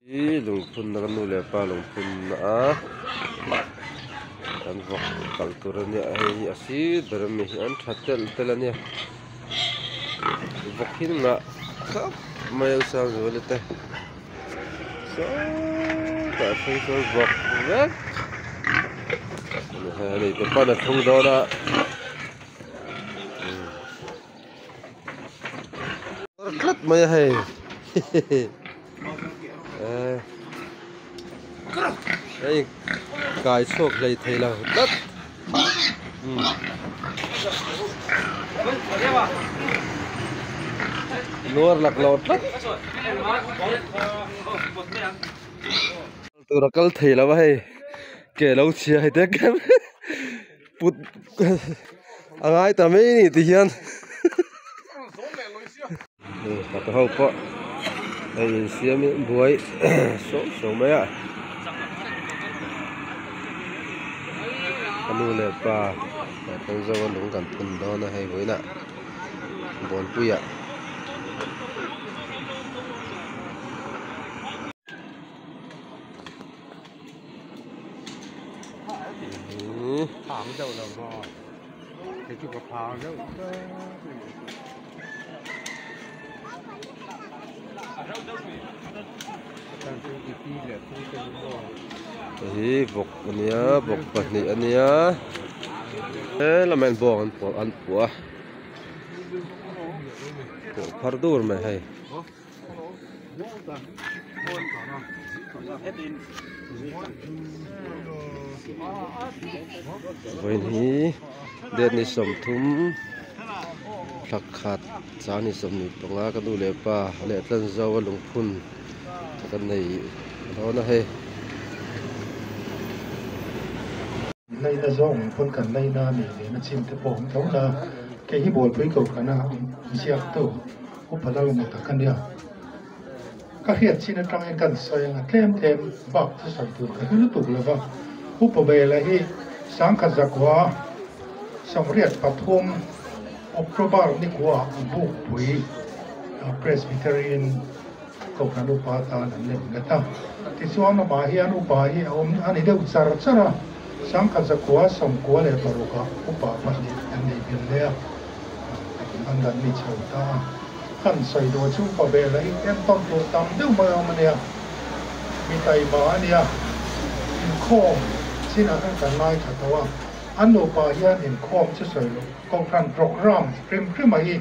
I lungphunna kan nu leh pa lungphunna a kan vawk kal tur ania hei hi a sir ber ami hi an tha telh telh ania vawk hi ngah khawp mai a Sangzuali te sawtah thleng sawn vawk vek ani te pawn a thlung dawn a. Tlat mai a hei hei kai chhuak hlei thei lo tlat nuar lak lo tlat tur a kal thei lo a hei ke lo chhia hei te put a ngai ta mai ni ti hian fapa ho pawh hei insiam in buai sawm sawm mai a ka nu leh pa kan zo a lung kan phun dawn a hei vawiinah bawnpuiah. Phang deuh lo maw kei chu ka phang deuh Hei hi vawk a nia vawk pahnih a nia helamah hian bawng an pawh an puah a pawh phar dur mai hei. Vawiin hi date ni 30 thla khat chang ni 25 ka nu leh pa leh tlan zo a lungphun kan nei dawn a hei. Leina zawng ang pawn kan leina a nih leh na chin te pawh awm tho la, kei hi Bualpui Kohhrana ziak tu. Upa lo emaw tak a nia. Ka hriat chin atangin kan sawi anga tlem tlem bak chu sawi tur ka hre lutuk lo va. Upa Bela hi 1943 October nikuaah Bukpui Presbyterian Kohhran upa atan an lem nghet a. Tichuan amah hian upa hi a awm a ni deuh char char a, 1996ah upa pahnih an nei belh leh a. An dan mi chho ta a, kan sawi duh chu pa ve la hi entawn tur tam deuh mai a awm a nia, mi taima a nia, inkhawm chinah khan kan ngaithla tawh a, an nupa hian inkhawm chu sawi loh Kohhran programme hrim hrima hi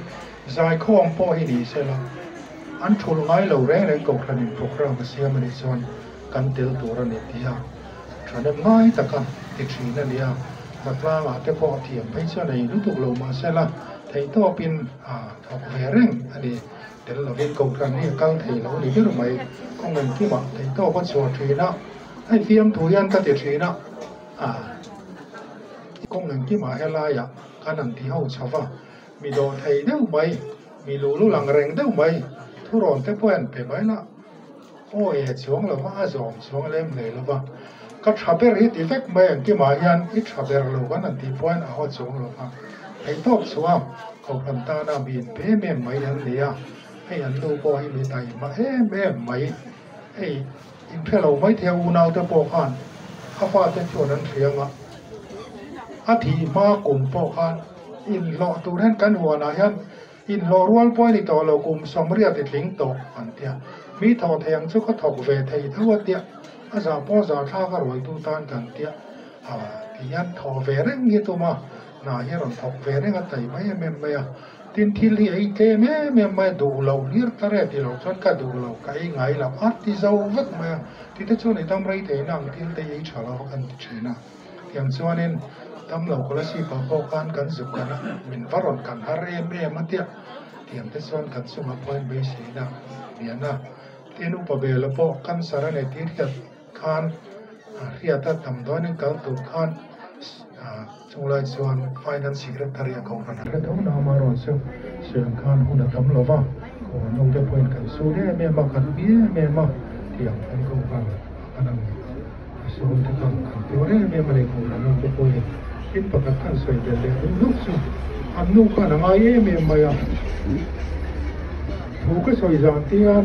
zaikhawm pawh hi ni se la, an thulh ngai lo reng reng Kohhranin programme a siam a nih chuan kan tel tur a ni tih a thahnem ngai taka ti thin a nia, Hnatlangah te pawh a thiam phei chuan ei lutuk lo mahsela theihtawpin a thawk ve reng a ni. Tel lovin Kohhran hi a kal thei lo ni ber mai, kawng engkimah theihtawp a chhuah thin a, hei fiamthu hian ka ti thin a, kawng engkimah helaiah kan han ti ho chho va, mi dawh thei deuh mai, mi luhlul ang reng deuh mai, thurawn te pawh en pe mai la. Aw e chuang lo va, a zawm chuang lem hlei lo va. Ka tha ber hi ti vek mai ang kimah hian i tha ber lo kan han tih pawhin a haw chuang lo va. Theihtawp chhuah Kohhran tana mi in pe em em mai an ni a, hei an nu pawh hi mi taima em em mai. Hei inhre lo mai thei a unaute pawh khan a fate chuan an hria ang a, a thih hma kum pawh khan inhlawh tur hian kan huanah hian Inhlawh rual pawh a ni tawh lo, kum 80 i tling tawh an tia. Mi thawh thei ang chu ka thawk ve thei tho a tia, a zah pawh zah thlak a ruaitu tan kan tia. Ha, ti hian thawh ve reng hi tum a, hna hi a rawn thawk ve reng a tai mai em em mai a. Tin, thil hi ei tlem em em mai a, duh lo hlir ta re ti loh chuan ka duh lo, ka ei ngai lo a ti zo vek mai a. Tite chuan i dam rei theihna ang thil te i ei tha lo a kan ti thin a. Tiang chuanin damlo Kolasib-ah pawh khan kan zuk kan a, min va rawn kan har em em a tia. Tiang te chuan kan chungah pawhin beiseina lian a. Tin, upa Bela pawh cancer a nei tih hriat khan hriat a damdawiin kal tur khan chunglai chuan Finance Secretary a kohhran a. Hre tho na amaherawh chu sawi khan hun a tam lo va, kohhran ho te pawhin kan sur em em a, kan ui em em a, tiang kan kohhran a kan ang. A sawi te kha kan tuar em em a ni ko ran ang te pawhin thil pakhat khan sawi belh leh duh hluk chu an nu khan a ngai em em mai a. Thu ka sawi zan tian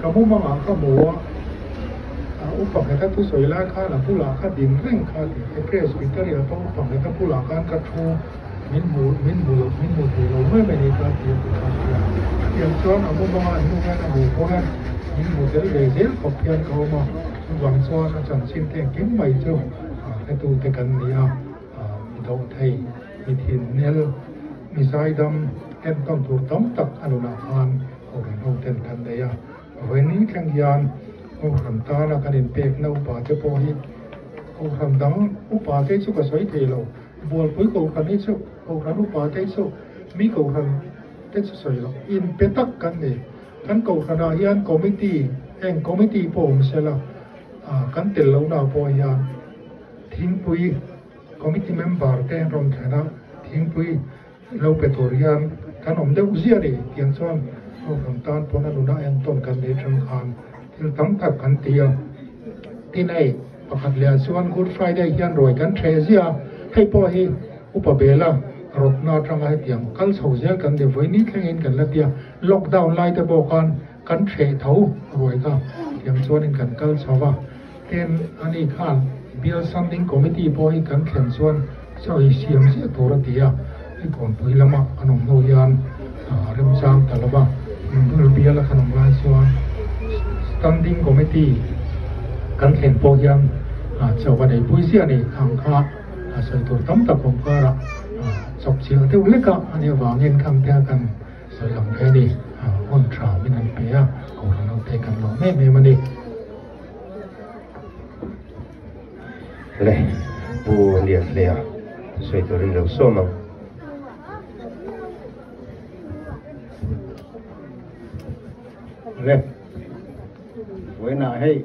ka mumangah ka hmu a. Upa Ngheta thusawi lai khan a bulah ka din reng kha ti te Presbytery-ah pawh Upa Ngheta bulah khan ka thu min hmu min hmu lo min hmu thei lo mai mai ni ka ti a ti kha a ti a. Chutiang chuan a mumanga hnu hian a hmu pawh hian min hmu tel ve zel khawp hian ka awm a, chuvang chuan a chanchin te engkim mai chu hretute kan ni a, mi doh thei, mi thinhnel, mi zaidam entawn tur tam tak a nunah khan Kohhran hoten kan nei a. Vawiin thleng hian Kohhran tana kan inpekna upa te pawh hi Kohhran dang upa te chu ka sawi thei lo, Bualpui Kohhran hi chu Kohhran upa te chu mi Kohhran te chu sawi lo, inpe tak kan ni. Kan Kohhranah hian Committee eng Committee pawh awm sela kan tel lohna pawh hian thingpui Committee member te rawn thlen a thingpui Lo pe tur hian kan awm deuh ziah a ni tiang chuan Kohhran tan pawn a nuna entawn kan nei tang khan thil tam tak kan ti a. Tin hei pakhat leh ah chuan Good Friday hian ruai kan ṭheh ziah a, hei pawh hi upa bela rawtna atanga hetiang kal chho zel kan ni vawiin thlengin kan la ti a, lockdown lai te pawh khan kan ṭheh tho ruai kha tiang chuanin kan kal chho va. Tin, ani khan Bial Standing Committee pawh hi kan thlen chuan chaw ei siam ziah tur a ti a, hei Kawnpui lama kan awm hnu hian remchang ta lova, Hmunbul biala kan awm lai chuan Standing Committee kan thlen pawh hian chaw kan eipui ziah a ni. Khang kha sawi tur tam tak awm karah chawpchilh deuh lek a anih avangin khangte a kan Sawi lang ve a ni, hun tha min han pe a, Kohhran ho te kan lawm em em a ni. Le, Pu Lianhlea thusawi turin lo sawm ang. Le, vawiinah hei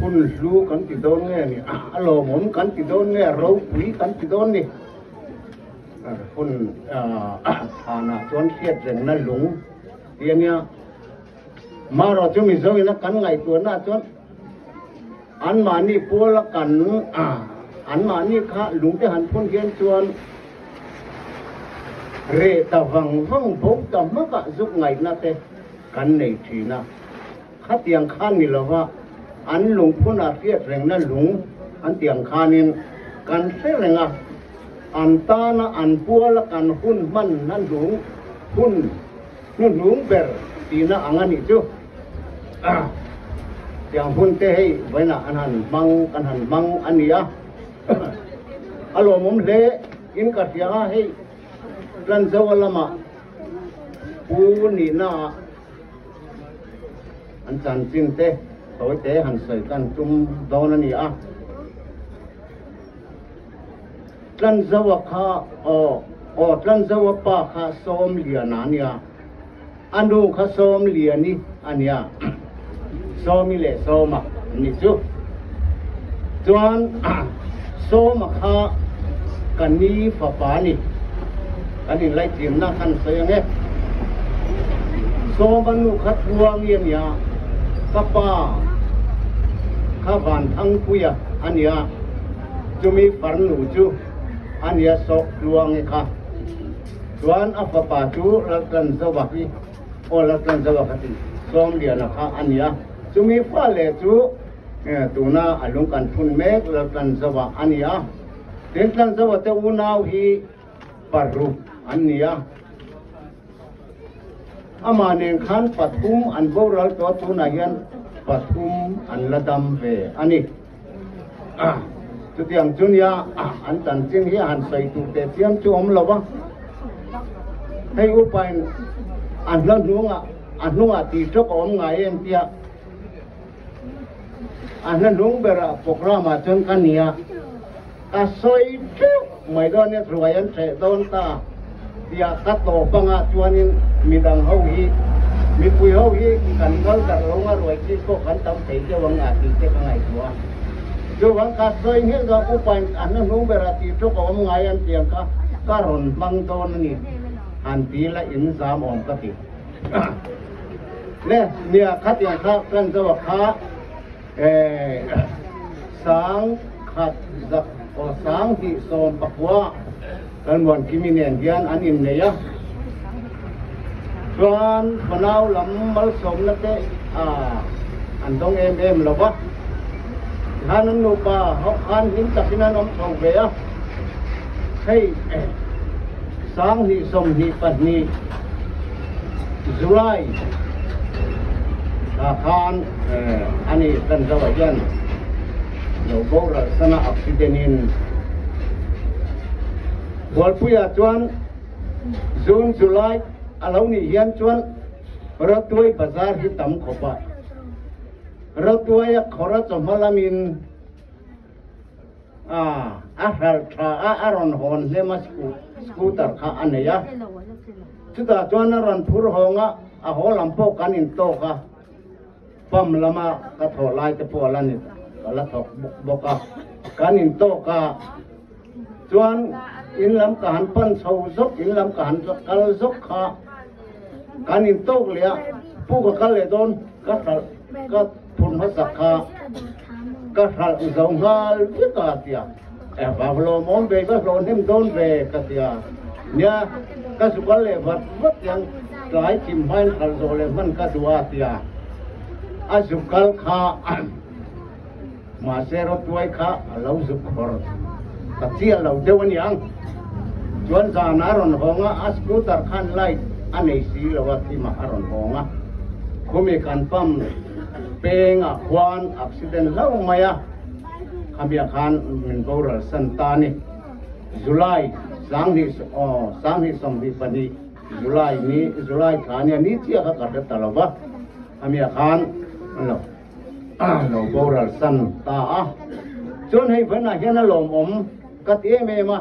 hun hlu kan ti dawn nge ni, a lawmawm kan ti dawn nge, ropui kan ti dawn ni. Hun thanah chuan hriat rengna lung tih a nia. Marawh chu Mizo ina kan ngaihtuahna chuan anmahni puala kan anmahni kha lungte han phun hian chuan reh ta vang vang bo ta hmakah zuk ngaihna te kan nei thin a. Khatiang khan ni lova an lungphunah hriat rengna lung an tih ang khanin kan hre reng a. An tana an puala kan hun hman na hnung hun hnuhnung ber tihna ang a nih chu. Tiang hun te hei vawiinah an han hmang kan han hmang a ni a. A lawmawm hle in ka hria a, hei Tlanzoa lamah Pu nihna ah an chanchin te tawi te han sawi kan tum dawn a ni a. Tlanzoa kha aw aw Tlanzoa pa kha Sawmliana a nia, a nu kha Sawmliani a nia, Sawmi leh Sawma an nih chu. Chuan Sawma kha ka ni fapa a ni, kan inlaichinna khan sawi ang e. Sawma nu kha Tluangi a nia, ka pa kha Vanthangpuia a nia. Chumi farnu chu a nia sawk tluang i kha. Chuan a fapa chu Laltlanzova hi aw Laltlanzova kha ti Sawmliana kha a nia. Chumi fa leh chu tuna a lung kan phun mek Laltlanzova a nia. Tin Tlanzova te unau hi paruk an nia. Amah nen khan pathum an boral tawh a tunah hian pathum an la dam ve a ni. Chutiang chu nia an chanchin hi a han sawi tur teh chiam chu awm lo va. Hei upain a hla hnungah a hnungah tih tawk a awm ngai em tia a hla hnung berah programme ah chuan ka nia ka sawi teuh mai dawn nia ruai an hreh dawn ta tia ka tawp anga chuanin midang ho hi mipui ho hi kan kal darh lo nga ruai thil pawh kan tam thei deuh ang a tih te ka ngaihtuah a chuvang ka sawi nghilh dawn upain a hla hnung berah tih tawk a awm ngai an tih ang kha ka rawn hmang dawn a ni han ti la in zam awm ka ti. Le nia khatiang kha kan zo a kha sang khat zak aw sang hnih sawm pakua kan muan kimi nen hian an innei a chuan fanau lam malsawmna te a an dawng em em lo va. Tikhan an nupa ho khan hlim takin an awm chho ve a. Hei 2024 July thla khan ani Tlanzoa hian lo boral sana accident in Hualpuiah chuan June July a lo nih hian chuan Rawtuai bazar hi tam khawp a, Rawtuaia khawra chawhma lamin a a hralh tha a, a rawn hawn hnem a scooter kha a nei a, chutah chuan a rawn phur hawng a, a haw lam pawh kan intawk a, pump lama ka thawh lai te pawh a la ni, ka la thawk bawk a, kan intawk a. Chuan in lam ka han pan chho zawk, in lam ka han kal zawk kha kan in tawk leh a, pu ka kal leh dawn ka hralh ka phur hmasak kha ka hralh zo nghal vek a tia, eh va lawmawm ve ka hlawh hnem dawn ve ka tia, nia ka zu kal leh vat vat tiang tlai thim hmain hralh zawh leh hman ka duh a tia, a zu kal kha. Mahse rawtuai kha a lo zuk khawr ta chiah lo deuh a niang. Chuan zan a rawn hawng a, a scooter khan light a nei si lo a, thimah a rawn hawng a. Khumi kan pump pengah khuan accident hlauh mai a, khamiah khan min boral san ta a ni. July 2022 July ni July thla nia ni chiah kha ka hre ta lo va, khamiah khan an lo. Lo boral san ta a, chuan hei vawiinah hian a lawmawm ka ti em em a,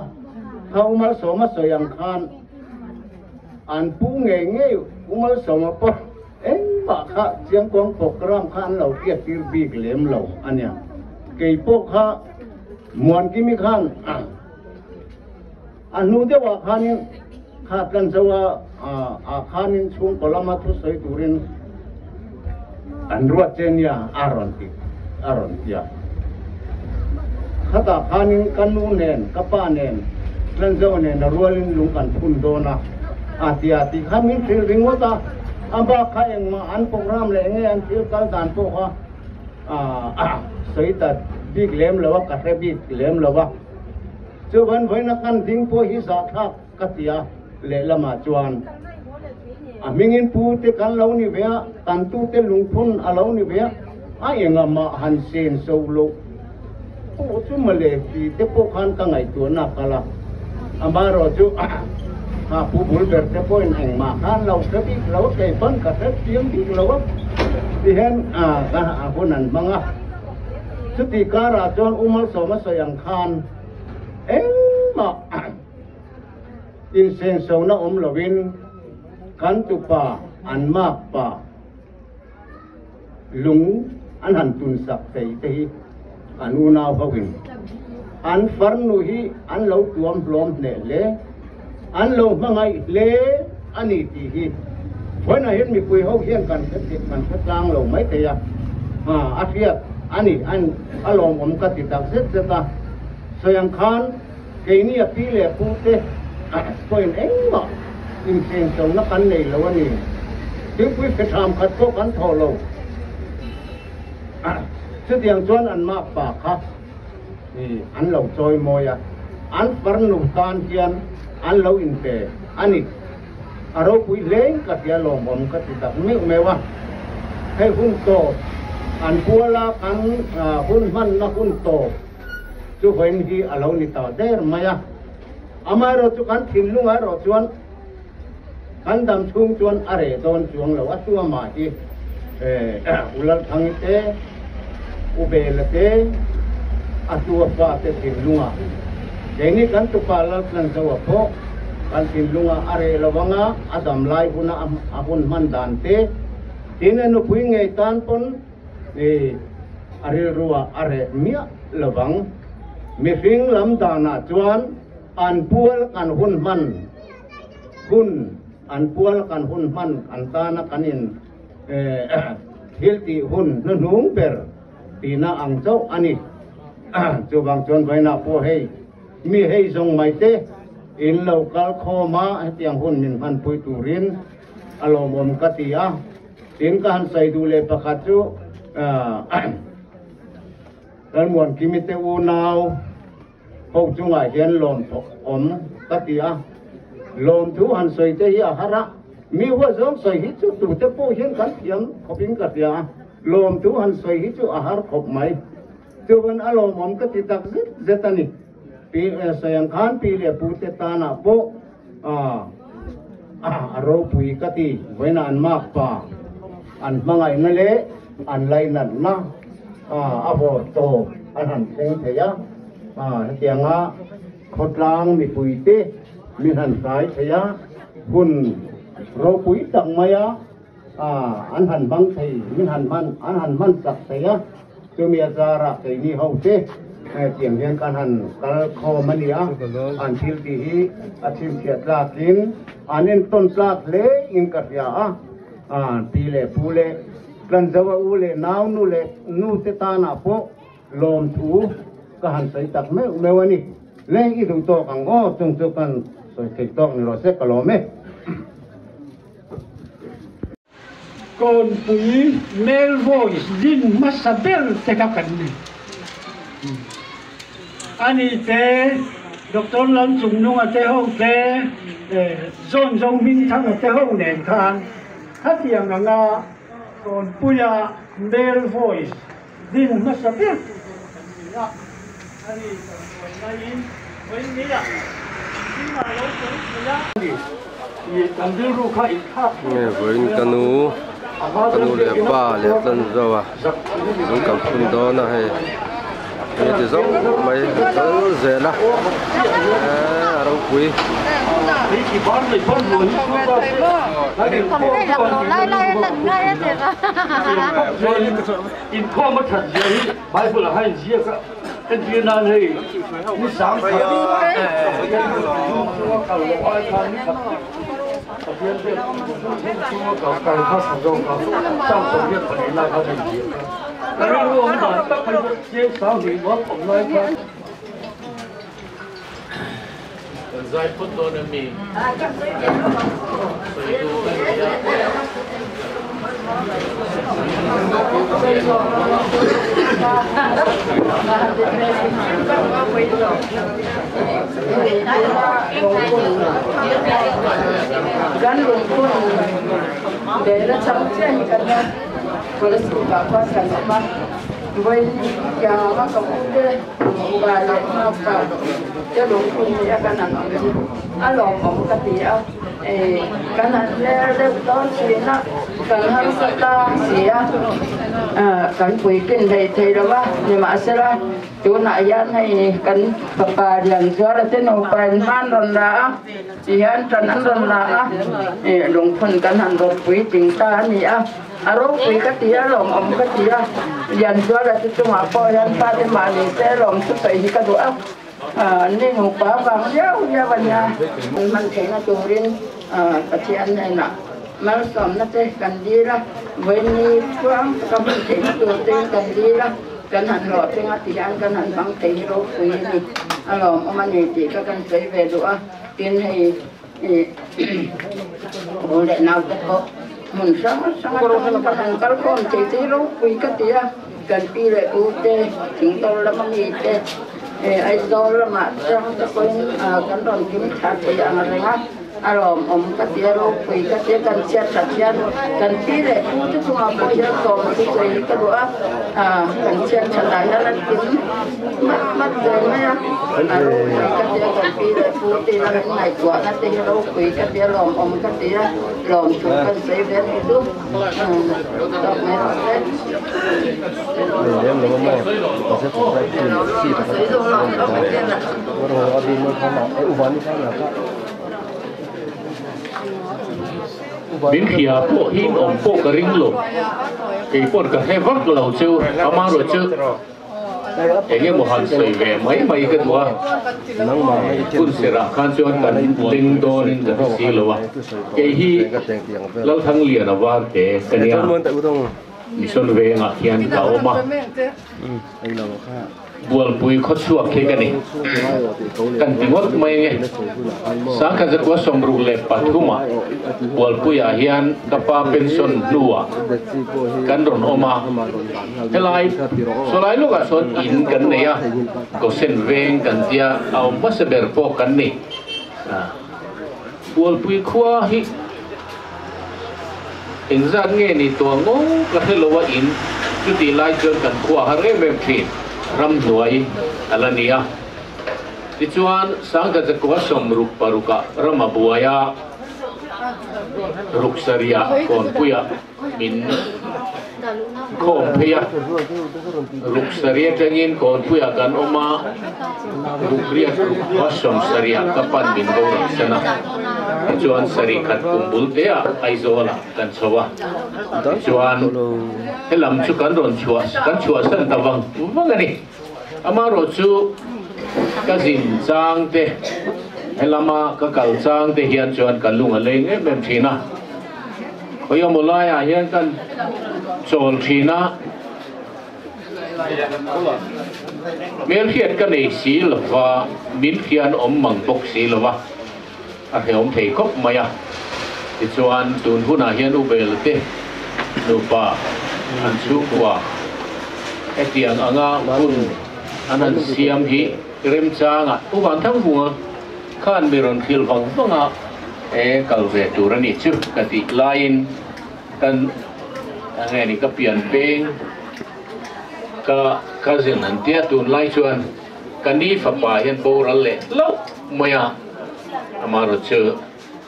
kha U Malsawma sawi ang khan an pu ngei ngei U Malsawma pawh engmah kha Chiangkuang program kha an lo hriattir bik lem lo a nia, kei pawh kha Muankimi khan a hnu deuhah khanin kha Tlanzoa ah khanin chhungkaw lama thusawi turin an ruat che nia a rawn ti a rawn ti a. Khatah khanin ka nu nen ka pa nen Tlanzoa nen a rualin lung kan phun dawn a a ti a tih kha min hrilh ringawt a, a bak kha engmah an program leh enge an thil kal dan pawh kha sawi ta bik lem lo a, ka hre bik lem lo a. Chuvan vawiina kan ding pawh hi zahthlak ka ti a, lehlamah chuan a hmingin pu te kan lo ni ve a, kan tute lungphun a lo ni ve a, a engah han sen so loh pawh chu mawle ti te pawh khan ka ngaihtuahna a kal a, amaherawh chu kha pu bul ber te pawhin engmah khan lo hre bik lo a, kei pawn ka hre chiang bik lo a, tihian a hun an hmang a. Chuti karah chuan U Malsawma sawi ang khan engmah insensona awm lovin kan tupa an makpa lung an han tunsak thei te hi an unau hoin an farnu hi an lo tuam hlawm hneh hle, an lo hmangaih hle a ni tih hi vawiinah hian mipui ho hian kan hre kan hre tlang lo mai thei a, a hriat a ni a lawmawm ka ti tak zet zet a, sawi ang khan keini a pi leh pu te pawhin engmah inchhengchona kan nei lo a ni, thingpui fetham khat pawh kan thawh lo, chutiang chuan an makpa kha. Hi an lo chawi mawi a, an farnu tan hian an lo inpe a ni. A ropui hleng ka hria lawmawm ka ti tak meuh meuh a. Hei hun tawp an puala kan hun hmanna hun tawp chu vawiin hi a lo ni ta der mai a. Amaherawh chu kan thinlung ah erawh chuan kan dam chhung chuan a reh dawn chuang lo a tuamah hi U Lalthangi te, U Bela te, a tua fa te thinlungah keini kan tupa Laltlanzoa pawh kan thinlungah a reh lo anga a dam lai huna a hun hman dan te tin a nupui ngei tan pawn a rilruah a reh miah lo vang. Mihring lam danah chuan An pual kan hun hman hun an pual kan hun hman an tana kan in thil tih hun hnuhnung ber tihna ang chauh a ni. Chuvang chuan vawiinah pawh hei mi hei zawng mai te in lo kal khawm a, hetiang hun min hmanpui turin a lawmawm ka ti a. Tin ka han sawi duh leh pakhat chu. Lalmuankimi te unau ho chungah hian lawm awm ka ti a, lawmthu han sawi te hi a har a, mi huat zawng sawi hi chu tute pawh hian kan thiam khawpin ka hria a, lawmthu han sawi hi chu a har khawp mai. Chuan a lawmawm ka ti tak zet zet a ni. Pi sawi ang khan pi leh pu te tanah pawh a ropui ka ti. Vawiinah an mak pa an hmangaihna leh an lainatna a vawr tawp an han thleng thei a. Hetianga khawtlang mipuite min han tlai thei a, hun ropui tak maia an han hmang thei, min han hman, an han hman chak thei a, chumi a zarah keini ho te tiang hian kan han kal khawm a ni a, an thil tih hi a chhinchhiah tlakin an entawn tlak hle in ka hria a, pi leh pu leh Tlanzoa u leh nau nu leh nu te tanah pawh lawmthu ka han sawi tak meuh meuh a ni. Leng i duh tawk ang aw, chung chu kan sawi thei tawk ni rawh se ka lawm e. Kawnpui male voice din hmasa ber te kha kan ni. Ani te Doctor Lalchungnunga te ho te John Zohmingthanga te ho nen khan khatiang anga Kawnpuia male voice din hmasa ber tu chu kan ni a. Ani kan buai laiin vawinia zingah lo tel thei a. Kan rilru kha inthlak Nge vawiin ka nu ka nu leh pa leh tlan zo a an kal phun dawn a hei hei ti zawng mai an kal zel a eee a ropui. Inkhawm a that zia hi Bible ah khan inziak a, entir nan hei ni sang khat Zoom chunga kal loh ai khan ni khat Pathian biak Zoom chunga kal kal kha tha zawk a, Psalm 82 lai khan a inziak a. Ka rilru awm dan tak hi chu cheng sang hnih nuam awm lai khan. Kan zai phawt dawn em mi? Sawi duh ka nei a. Kan lungphun bel a chang chiah hi kan la Kolasib ah khuan kan awm a, vawiin tiang anga ka u te Pa leh Mapa te lungphun hi a kan han awm hi a lawmawm ka ti a, kan han hler deuh dawn thin a, kan harsa tlang si a, kan puitlin hlei thei lo va, nimahsela tunah hian hei kan fapa Lianzuala te nupa in hman rawn la a, tihian ṭan an rawn la a, lungphun kan han rawn puitling ta a ni a. A ropui ka ti a, lawmawm ka ti a, Lianzuala te chungah pawh hian fate mahni se lawm thusawi hi ka duh a, ni nupa vang viau viau a nia. Kan hman theihna turin Pathian hnenah malsawmna te kan dil a, vawiini tluang taka hman theihna tur te kan dil a, kan han hlawhtling a ti hian kan han hmang thei hi ropui a ni, a lawmawm a ni tih kha kan sawi ve duh a, tin hei U leh naute pawh hmun hrang hrang atangin ka han kal khawm thei che hi ropui ka ti a, kan pi leh u te, Thingtawr lama mi te, Aizawl lamah hrang te pawhin kan rawn kim thla thei ang reng a, a lawmawm ka ti a, ropui ka ti a, kan chhiat that hian kan pi leh pu te chungah pawh hian tlawm chu sawi hi ka duh a, kan chhiat that ah hian an kim mat mat zel mai a. A ropui ka tia kan pi leh pu te ila min ngaihtuahna te hi ropui ka tia lawmawm ka tia lawmthu kan sawi ve ni chu tawk mai rawh se. Min hria pawh hi awm pawh ka ring lo, kei paw'n ka hre vak lo chu, amaherawhchu. Eng emaw han sawi ve mai mai ka duh a, hun serah khan chuan kan leng dawnin ka hre si lo a, kei hi Lalthangliana Varte ka nia, Mission Vengah hian ka awm a. Bualpui khawchhuak hi ka ni. Kan ti ngawt mai ange. 1963 ah Bualpuiah hian ka pa pension hnuah kan rawn awm a. Helai sawlai lawkah sawn in kan nei a, Gosen veng kan tia a awm hmasa ber pawh kan ni. Bualpui khua hi engzat nge ni tawh ngo ka hre lo a in chutih lai chuan kan khua har em em thin ramhnuai a la ni a. Tichuan 1966 ah ram a buai a, Ruksariah Kawnpuiah Min khawm phei a, ruk sarih atangin Kawnpuiah kan awm a, ruk riat ruk khua sawm sarihah ka pan min boral san a, tichuan sarih khat kum bul teah Aizawlah kan chho a, tichuan helam chu kan rawn chhuah kan chhuahsan ta vang vang a ni. Amaherawh chu ka zin chang te, helama ka kal chang te hian chuan ka lung a leng em em thin a. Khawi emaw laiah hian kan chawl thin a, hmelhriat ka nei si lova, min hrian awm mang bawk si lova, a hrehawm thei khawp mai a. Tichuan tun hunah hian U Bela te nupa an chhungkua hetiang anga hun an han siam hi remchangah U Vanthangvunga khan mi rawn hrilh vang vang a. E kal ve tur a nih chu ka tih laiin kan enge ni ka pian peng ka cousin an tia tunlai chuan ka ni fapa hian boral leh hlauh mai a amaherawh chu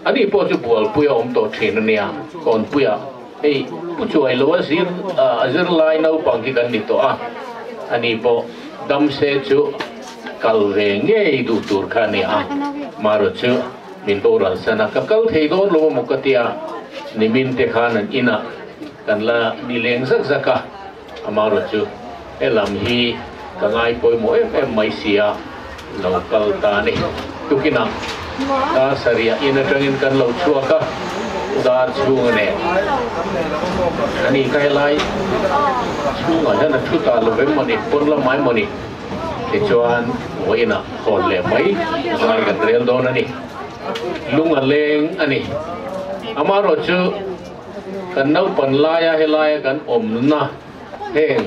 ani pawh chu bualpui a awm tawh thin a nia kawnpuia hei pu chuai lo a zir a zirlai naupang khi kan ni tawh a ani pawh dam se chu kal ve ngei duh tur kha a ni a amaherawh chu. Min boral san a, ka kal thei dawn lo amaw ka tia, nimin te khan an inah kan la ni leng zak zak a, amaherawh chu helam hi ka ngai pawimawh em em mai sia, lo kal ta a ni. Tukinah dar sarih in atangin kan lo chhuak a, dar chhunga nen ani ka helai chhungah hian a thu ta lo vem maw ni, pawn lamah emaw ni. Tichuan vawiinah hawn leh mai zai kan rel dawn a ni. Lung a leng a ni. Amaherawh chu kan naupan laia helaia kan awmna heng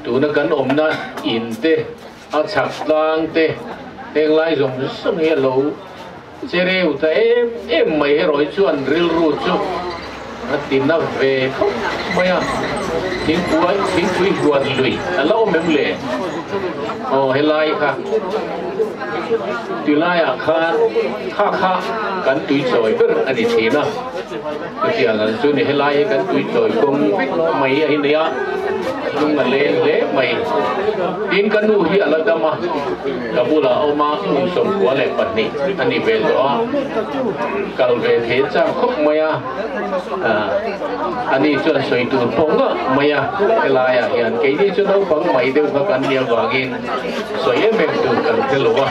tuna kan awmna in te, a chhak tlang te heng lai zawng zawng hi a lo che reu ta em em mai erawh hi chuan rilru chu a ti na ve khawp mai a, thingpui thingpui huan lui a la awm em le? Aw helai kha tilaiah khan kha kha kan tui chawi ber a ni thin a, chutiang ang chu ni helai hi kan tui chawi kawng vek mai a hi nia, lung a leng hle mai. Tin ka nu hi a la dam a. Ka bulah a awm a, kum 92 a ni ve tawh a, kal ve thei a chak khawp mai a, ani chuan sawi tur pawh ngah mai a, helaiah hian keini chu naupang mai deuh kha kan nih avangin sawi em em tur kan hre lo a,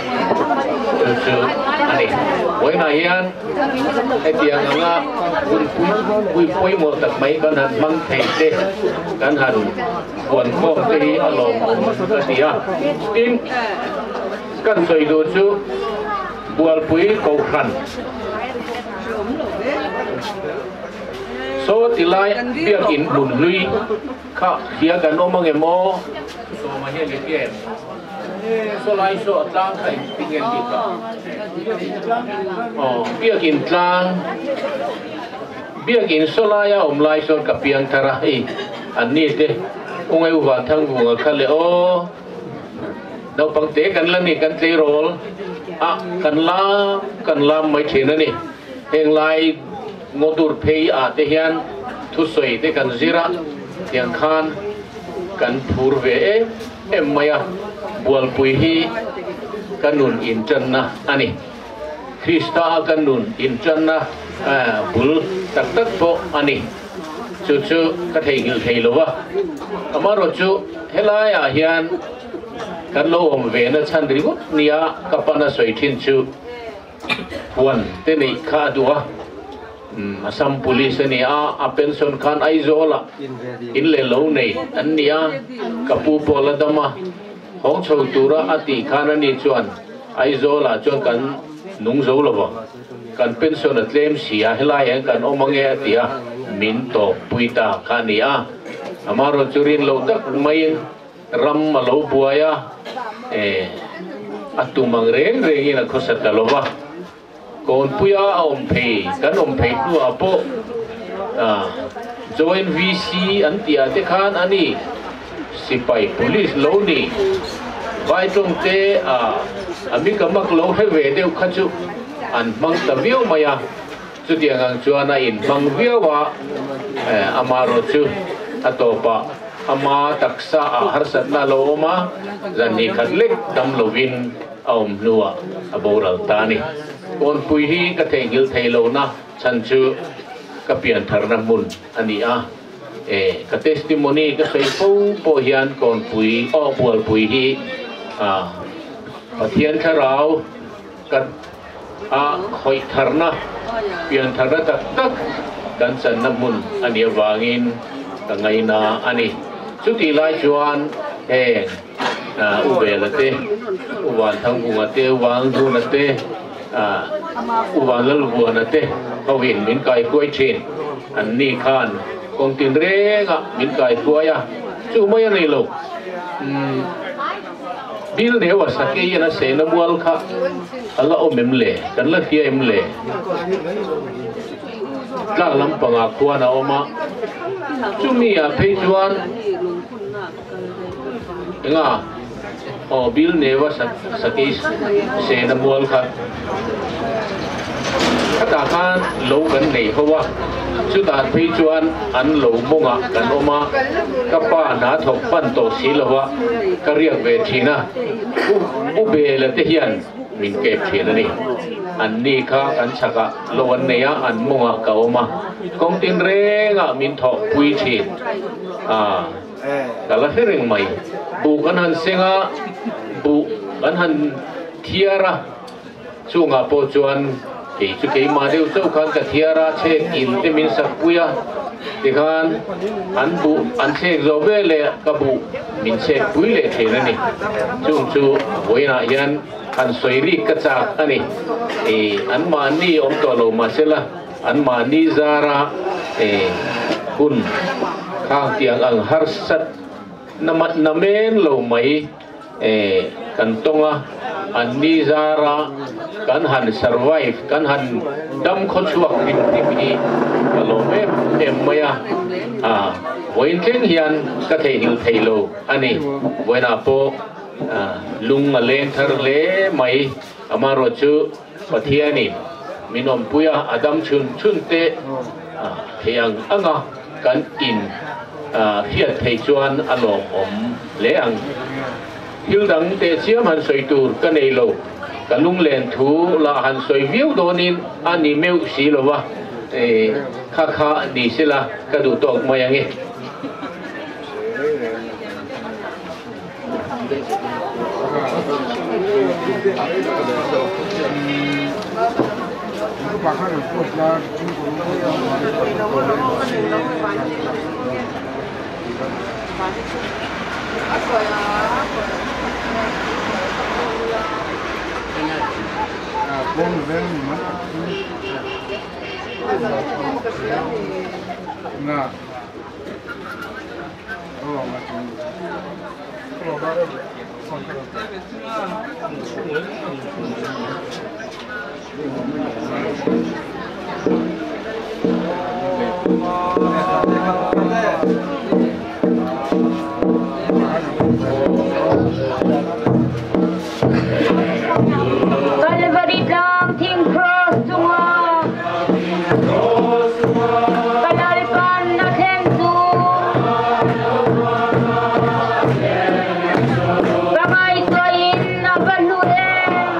chu chu a ni. Vawiinah hian hetiang anga hun pui pawimawh tak mai kan han hmang thei te, kan han. Huankhawm te hi a lawmawm ka ti a, tin kan sawi duh chu Bualpui Kohhran saw ti lai biakin hmun hlui kha hria kan awm ang em aw? Sawma hian i hria em? Saw lai saw a tlang kha engtin nge tih kha? Aw biakin tlang. Biakin saw laia awm lai sawn ka piang thar a, hei an ni te Ungei U Vanthangvunga kha le aw, naupang te kan la ni, kan tleirawl a, kan lam kan lam mai thin a ni. Heng lai ngaw dur phei ah te hian thusawi te kan zir a, tiang khan kan phur ve em em mai a, Bualpui hi ka nun intanna a ni. Krista a kan nun intanna bul tak tak pawh a ni. Chu chu ka theihnghilh thei lo va. Amaherawh chu helaiah hian kan lo awm ve na chhan ringawt nia ka pana sawi thin chu huan te neih kha a duh a. Assam Police a ni a, a pension khan Aizawlah in leh lo nei an ni a, ka pu pawh la dam a. Hawng chho tura a tih khan ani chuan Aizawlah chuan kan nung zo lo vang, kan pension a tlem si a, helai hian kan awm ange a ti a, min tawp pui ta kha a ni a. Amaherawhchu chu rin loh tak maiin ram a lo buai a, eh a tum ang reng rengin a khawsa ta lo va. Kawnpuia a awm phei, kan awm phei hnuah pawh Joint VC an tih ah te khan a ni, sipai police lo ni, vai tawng te a a mika mak lo hre ve deuh kha chu an hmang ta viau mai a, chutiang ang chuan a inhmang viau a, amaherawh chu a tawpah ama taksa ah harsatna a lo awm a, zan hnih khat lek dam lovin. A awm hnuah a boral ta a ni. Kawnpui hi ka theihnghilh thei lohna chhan chu ka piantharna hmun a ni a. E, ka testimony ka sawi fo pawh hian Kawnpui, aw Bualpui hi a Pathian thlarau ka a khawih tharna, piantharna tak tak kan channa hmun a nih avangin ka ngaina a ni. Chutih lai chuan heng. U Vela te, U Vanthangvunga te, U Vangluna te, U Vanlalvuana te hoin min kaihruai thin. An ni khan kawng tinrengah min kaihruai a, chu mai a ni lo. Bil neuha sakei in a sehna mual kha a la awm em le? Kan la hria em le? Tlak lampangah khuan a awm a, chumi ah phei chuan Enga? Aw Bill Neva sakei sehna mual kha khatah khan lo kan nei ho a, chutah phei chuan an lo mawngah kan awm a, ka pa hna thawk hman tawh si lo a, ka riak ve thin a, U Bela te hian min kep thin a ni. An ni kha kan chhakah lo an nei a, an mawngah ka awm a, kawng tinrengah min thawhpui thin a. Ka la hre reng mai. Buh kan han seng a, buh kan han thiar a, chungah pawh chuan kei chu keimah deuh chauh khan ka thiar a, chhek in te min sak pui a, tikhan an buh an chhek zawh ve leh ka buh min chhek pui leh thin a ni. Chung chu vawiinah hian han sawi rik ka chak a ni. Ih, anmahni awm tawh lo mahsela. Anmahni zara hun khang tiang ang harsat na men lo mai kan tawng a, anni zara kan han survive, kan han dam khaw chhuak hrim hrim hi ka lawm em em mai a, vawiin thleng hian ka theihnghilh thei lo a ni. Vawiinah pawh lung a leng thar hle mai, amaherawhchu Pathianin min awmpui a, a dam chhun chhun te thei ang ang a kan in hriat theih chuan a lawmawm hle ang. Thil dang teh chiam han sawi tur ka nei lo, ka lunglen thu lah han sawi viau dawnin a ni meuh si lo va, kha kha ni sela ka duh tawk mai ang e. Kalvari tlang thing cross chunga ka Lalpan a thleng chu ka ngaihtuahin a va hlu em.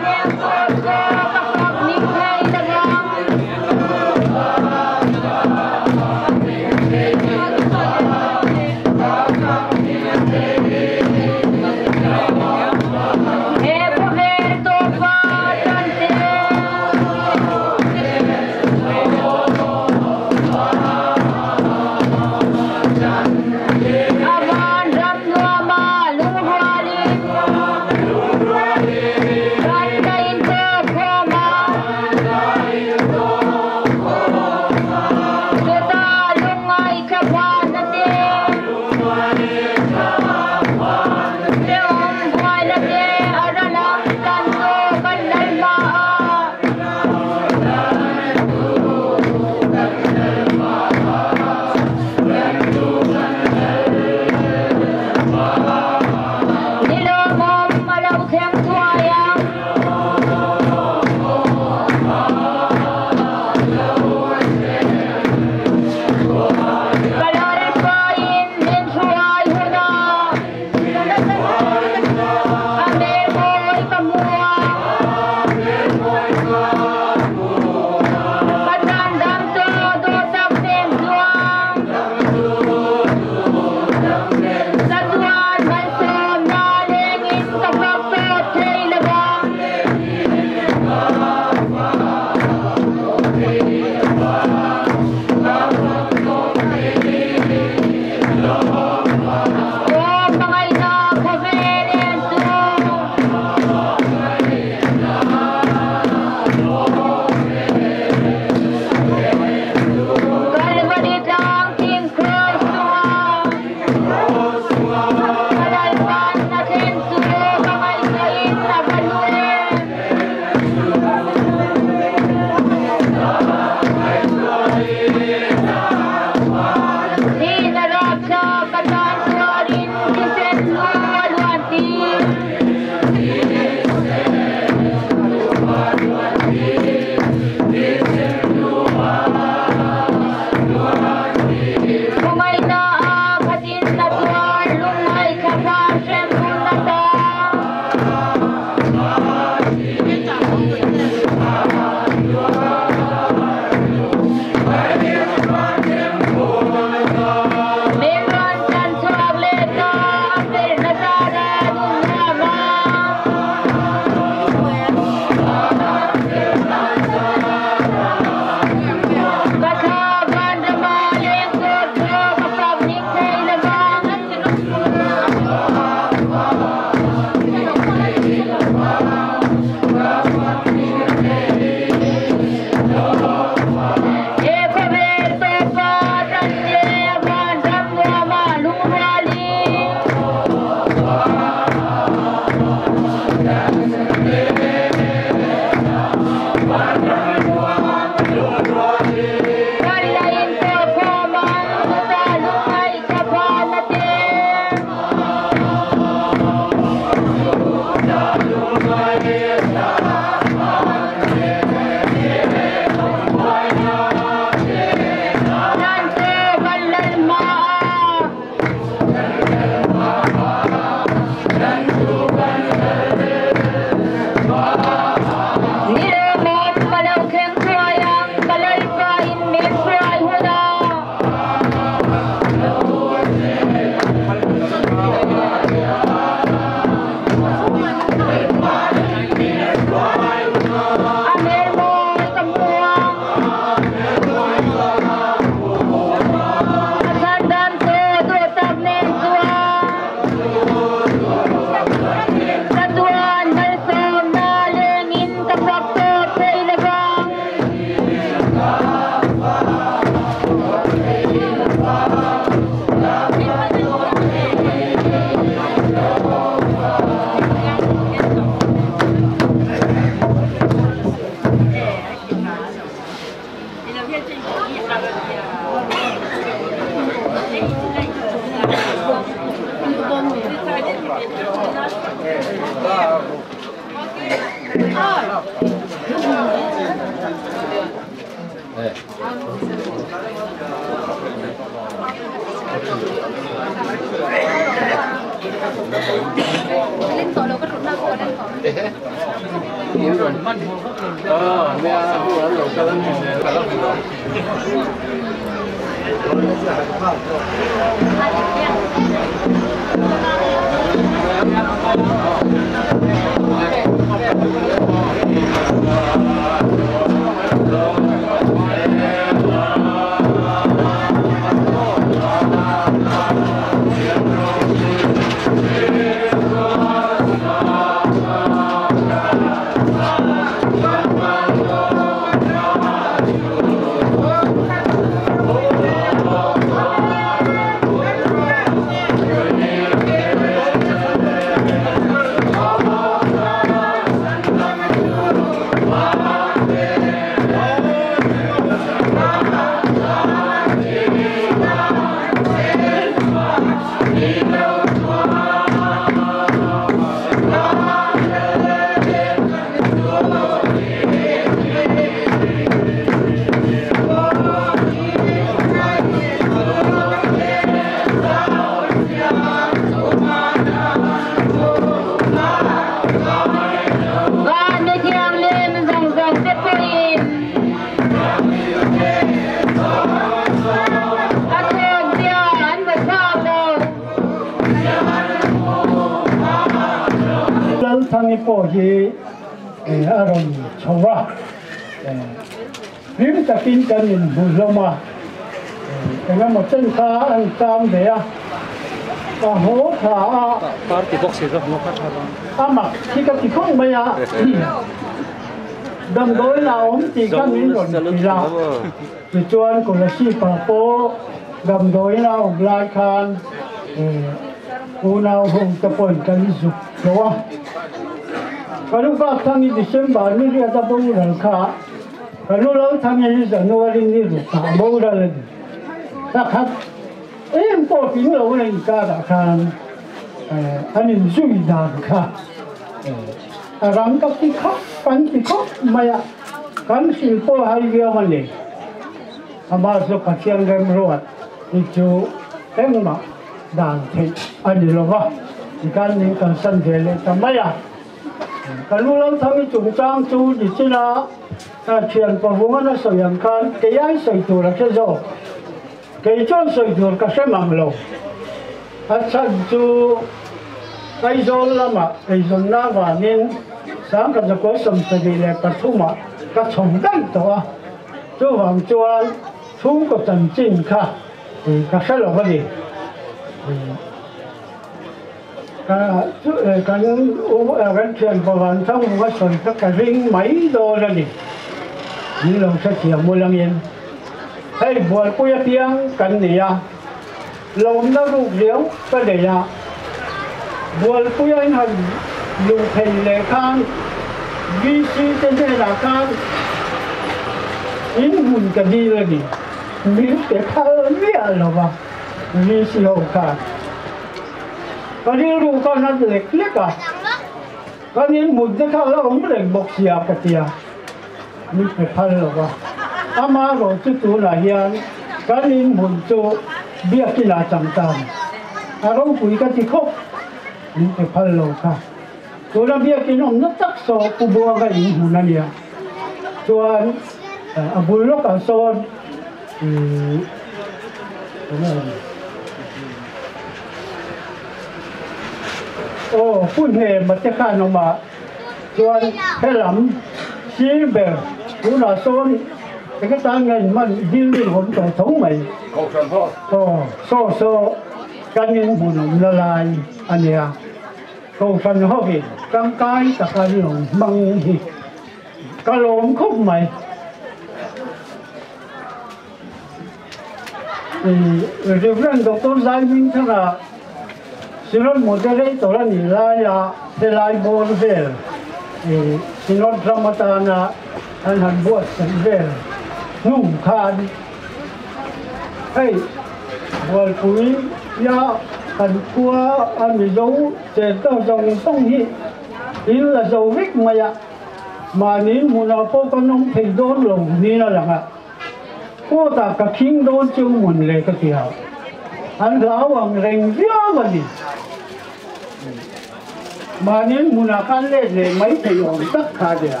Mahni hmunah khan let leh mai thei awm tak kha nia.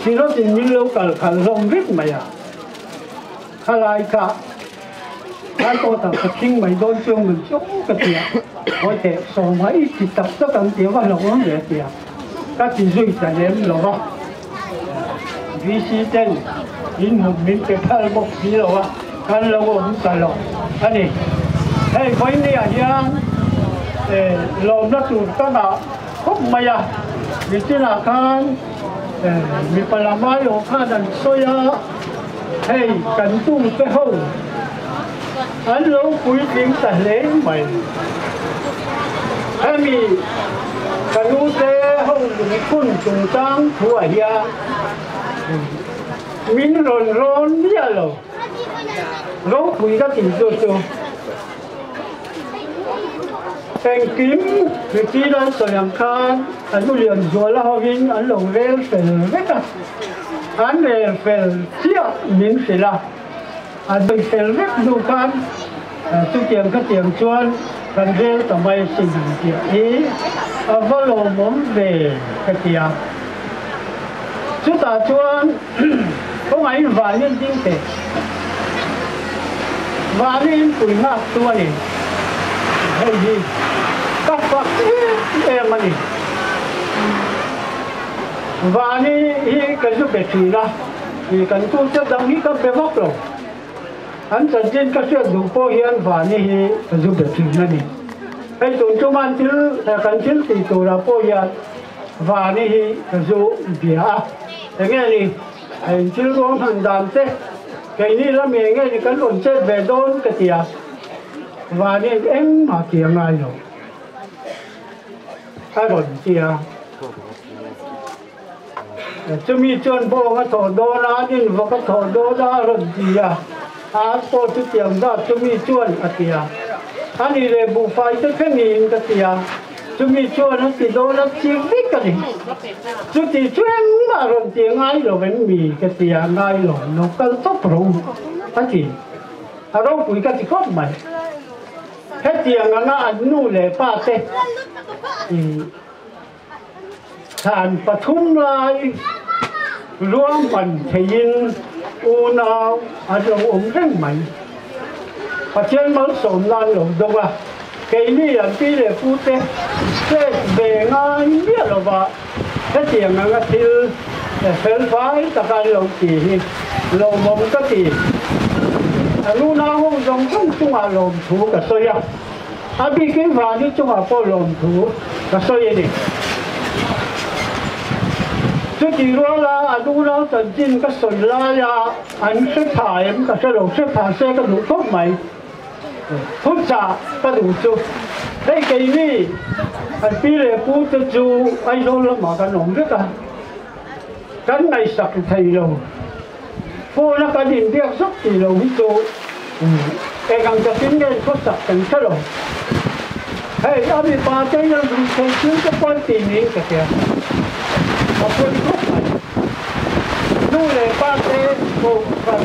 Sirawtin min lo kal khalh hlawm vek mai a. Khalai kha khan pawh tak ka thing mai dawn chu mun chu ka ti a. Hawi teh sawma i ti tak tak ang tih va hlauh awm ve a ti a. Ka ti zui ta lem lo va. VC ten in hmun min pe phal bawk si lo a, kan lo awm ta lo a ni. Hei vawinia hian lawmna tur ka ngah khawp mai a, nichinah khan mipa lam aiawh khan an sawi a, hei kan tute ho an lo puitling ta hle mai. Hemi ka nute ho lungphun chungchang thuah hian min rawn rawn miah lo. Ropui ka tih chu chu engkim Ritin an sawi ang khan an u Lianzuala hovin an lo rel fel vek a, an rel fel chiah min hrilh a. A sawi fel vek hnu khan chutiang khatiang chuan kan rel ta mai sin ang tih hi a va lawmawm ve ka ti a. Chutah chuan kawngaihin vanin ding teh. Vanin pui nghak tu a ni. Hei hi ka fak em em a ni. Vani hi ka zu be thin a. Ih kan tute dang hi ka be vak lo. An chanchin ka hriat duh pawh hian Vani hi ka zu be thin a ni. Hei tun chuman thil kan thil tih turah pawh hian Vani hi ka zu bia a. Enge ni hei thil ruang hman dan te keini lam enge ni kan rawn chet ve dawn ka ti a. Vani engmah ti a ngai lo a rawn ti a. Chumi chuan bawng a thawh dawn a, an invawk a thawh dawn a, a rawn ti a. Ar pawh chu tiang zat chumi chuan a ti a. A nih leh buhfai te thlengin ka ti a. Chumi chuan a ti dawn a chik vek a ni. Chuti chu engmah rawn ti ngai lo em mi ka ti a, ngai lo, lo kal tawp rawh u a ti. A ropui ka ti khawp mai. Hetiang anga an nu leh pa te Thlan pathum lai ruahman theiin unau an lo awm reng mai. Pathian malsawmna an lo dawng a, keini an pi leh pute chet ve ngai miah lova hetiang anga thil felfai taka an lo ti hi lawmawm ka ti. An unau ho zawng zawng chungah lawmthu ka sawi a. A bikin vani chungah pawh lawmthu ka sawi a ni. Chutih ruala an unau chanchin ka sawi laia an hre pha em ka hre lo, hre pha se ka duh khawp mai. Thuchah ka duh chu hei keini an pi leh pu te chu Aizawl lamah kan awm vek a, kan ngaihsak thei lo. Phone a kan inbiak zawk tih lo hi chu eng ang takin nge khawsak kan hre lo. Hei a mipa te hian ruih theih thil te pawh an ti niin ka hria. A pawi khawp mai. Nu leh pa te kohhran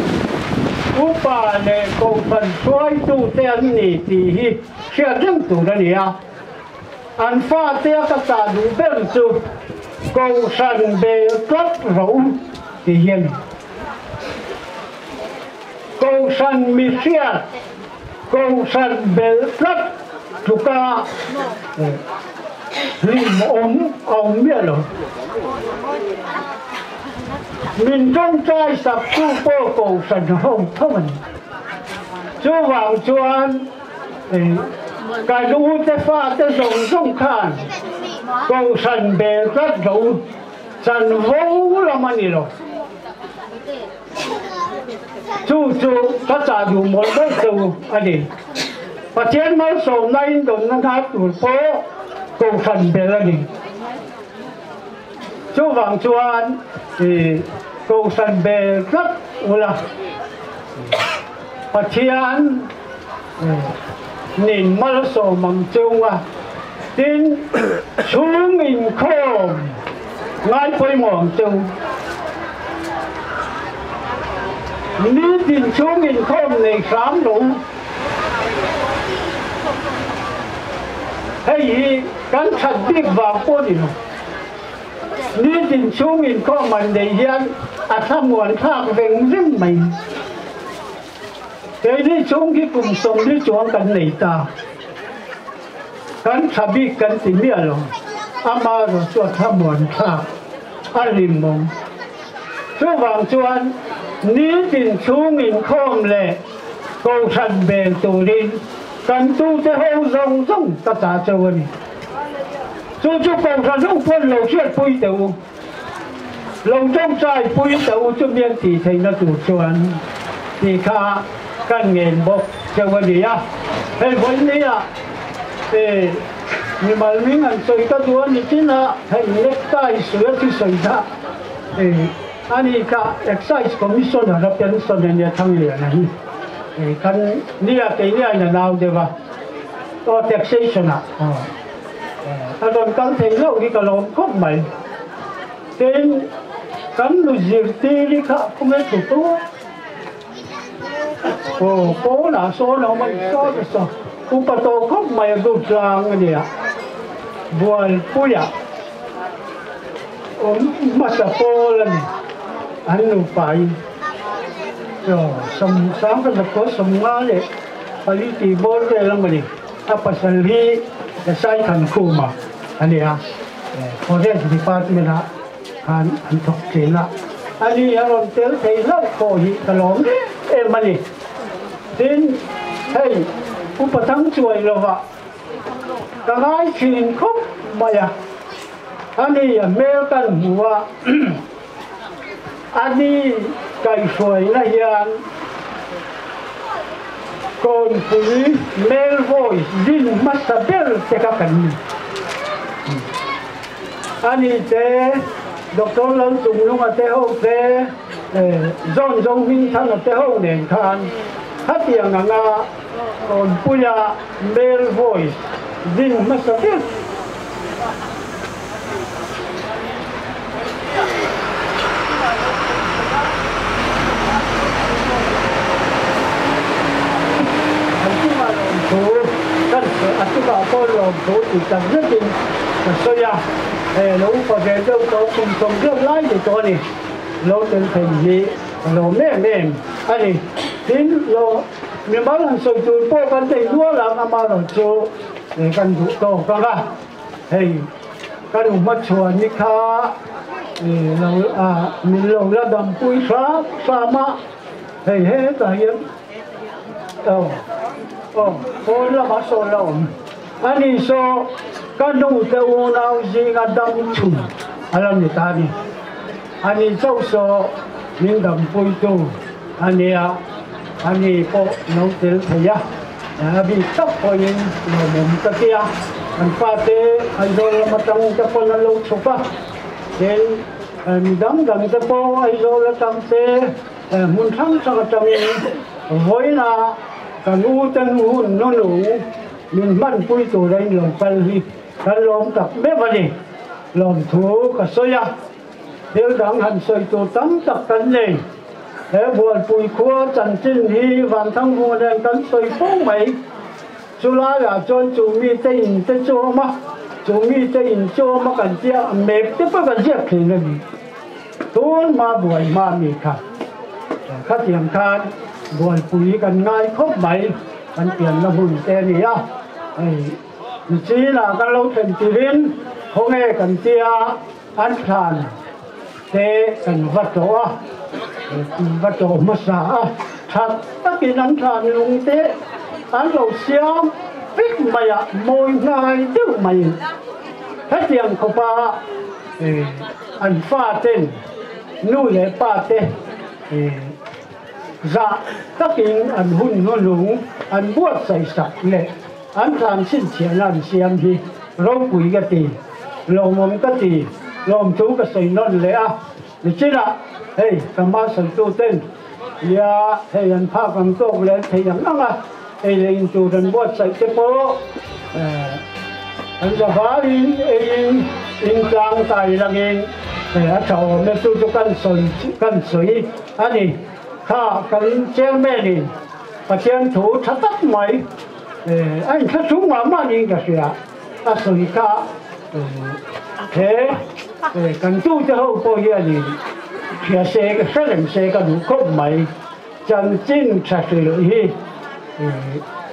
upa leh kohhran hruaitu te an ni tih hi hriat reng tur a ni a. An fate a ka chah duh ber chu kohhran bel tlat rawh u tih hi a ni. Kohhran mihriat kohhran bel tlat tluka hlimawm a awm miah lo. Min tawngtai saktu pawh kohhran ho tho a ni. Chuvang chuan Kan ute fate zawng zawng khan Kohhran bel tlat lo chanvo lam a ni lo. Chu chu ka chah duh mawlh mawlh che u a ni. Pathian malsawmna in dawnna hnar tur pawh Kohhran bel a ni. Chuvang chuan Kohhran bel tlat ula Pathian nin malsawm ang chunga tin chhung inkhawm ngai pawimawh ang cheu. Nitin chhung inkhawm nei hram lo. Hei hi kan that bik vang pawh ni lo. Ni tin chhung inkhawm an neih hian a thlamuan thlak veng veng mai. Keini chhung hi kum 40 chuang kan nei ta. Kan tha bik kan ti miah lo. Amaherawh chu a thlamuan thlak a hlimawm. Chuvang chuan ni tin chhung inkhawm leh kohhran bel turin kan tute ho zawng zawng ka ta cheu a ni. Chu chu kohhran ho pawn lo hriatpui teh u. Lo tawngtai pui teh u chu mian tih theihna tur chuan tih kha kan ngen bawk cheu a ni a. Hei vawinia mimal hming an sawi ka duh a ni chin a, hei necktie suia thi sawi dah a ni kha Excise Commissioner a pension a nia Thangliana hi kan nia keini a nau deuh a, aw taxation ah a rawn kal thei loh hi ka lawm khawp mai. Tin, kan nu zirtir hi kha khawnge thu tu aw pawnah sawn a awm a ni saw ta saw upa tawh khawp mai a group tlang a nia Bualpuia awm hmasa pawl a ni an nupain aw sawm ka zakhaw 54 tih bawr vel ang a ni. A pasal hi Saikhan Khuma a ni a, Forest Department ah khan an thawk thin a, a ni a rawn tel thei hlauh pawh hi ka lawm em em a ni. Tin, hei Upa Thangchuai lovah ka ngai thin khawp mai a, a ni a hmel kan hmu a, a ni kaihhruaina hian Kawnpui male voice din hmasa ber te kha kan ni. A ni te Doctor Lalchunglunga te ho te John Zohmingthanga te ho nen khan khatiang anga Kawnpuia male voice din hmasa ber. An chungah lawmthu kan sawi a chungah pawh lawmthu tih tak zetin ka sawi a, he lo upa ve deuh tawh kum 80 lai ni tawh a ni, lo tel thei hi ka lawm em em a ni. Tin, lo mimal han sawi tur pawh kan nei nual ang amaherawhchu kan duh tawk ang a. Hei kan hmachhuan ni kha lo min lo la dampui hram hram a, hei hetah hian aw aw pawn lamah sawn la awm a ni saw ka nu te unau zinga dam chhun a la ni ta a ni. A ni chauh saw min dampuitu a nia, a ni pawh lo tel thei a, a bik tak pawhin lawmawm ka ti a, an fate Aizawl lam atang te pawn an lo chhuk a, tin mi dang dang te pawh Aizawl atang te hmun hrang hrang atangin vawiina kan u te nu hun nunung min hmanpui tura in lo kal hi kan lawm tak meuh a ni, lawmthu ka sawi a. Thil dang han sawi tur tam tak kan nei. He Bualpui khua chanchin hi Vanthangvunga nen kan sawi fo mai. Chulaiah chuan chu mite in te chu awm a, chu mite in chu awm a kan tia a map te pawh kan ziak thin a ni. Tun hma buai hma mi kha khatiang khan Bualpui kan ngai khawp mai, kan pianna hmun te a ni a. Hei Chinah kan lo thlen tirin khawnge kan tia. An thlan te kan va tawh a, va tawh hmasa a, tha takin an thlan lung te an lo siam vek mai a, mawi hnai deuh mai. Hetiang khawpa an faten nu leh pa te zah takin an hun hnulung an buatsaih sak leh an thlan chhinchhiahna an siam hi ropui ka ti, lawmawm ka ti, lawmthu ka sawi nawn leh a, nichinah hei ka hma sawitu ten nia hei an phak ang tawk leh an theih ang ang a, ei leh in tur an buatsaih te pawh an zavarin eiin intlang tai langin hei a tha awm e chu chu kan sawi kan sawi a ni. Kha kan chairman in Pathian thu tha tak mai a inthla chung mah mah niin ka hria. A sawi kha he kan tute ho pawh hianin hria se hre reng se ka duh khawp mai. Chanchin tha hrilh hi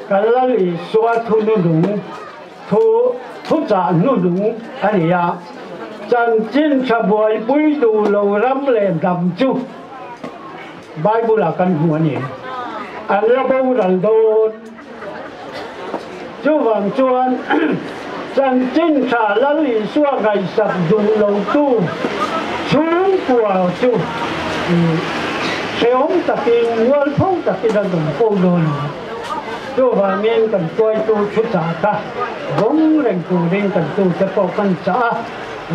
kan Lal Isua thu hnudung thu thuchah hnudung a ni a. Chanchin tha buaipui duh lo ram leh hnam chu Bible ah kan hmu a ni. An la boral dawn. Chuvang chuan chanchin tha Lal Isua ngaihsak duh lotu chhungkua chu hrehawm takin, mualpho takin an awm fo dawn a. Chuvangin kan tuaitu thu chah kha vawng reng turin kan tute pawh kan chah a.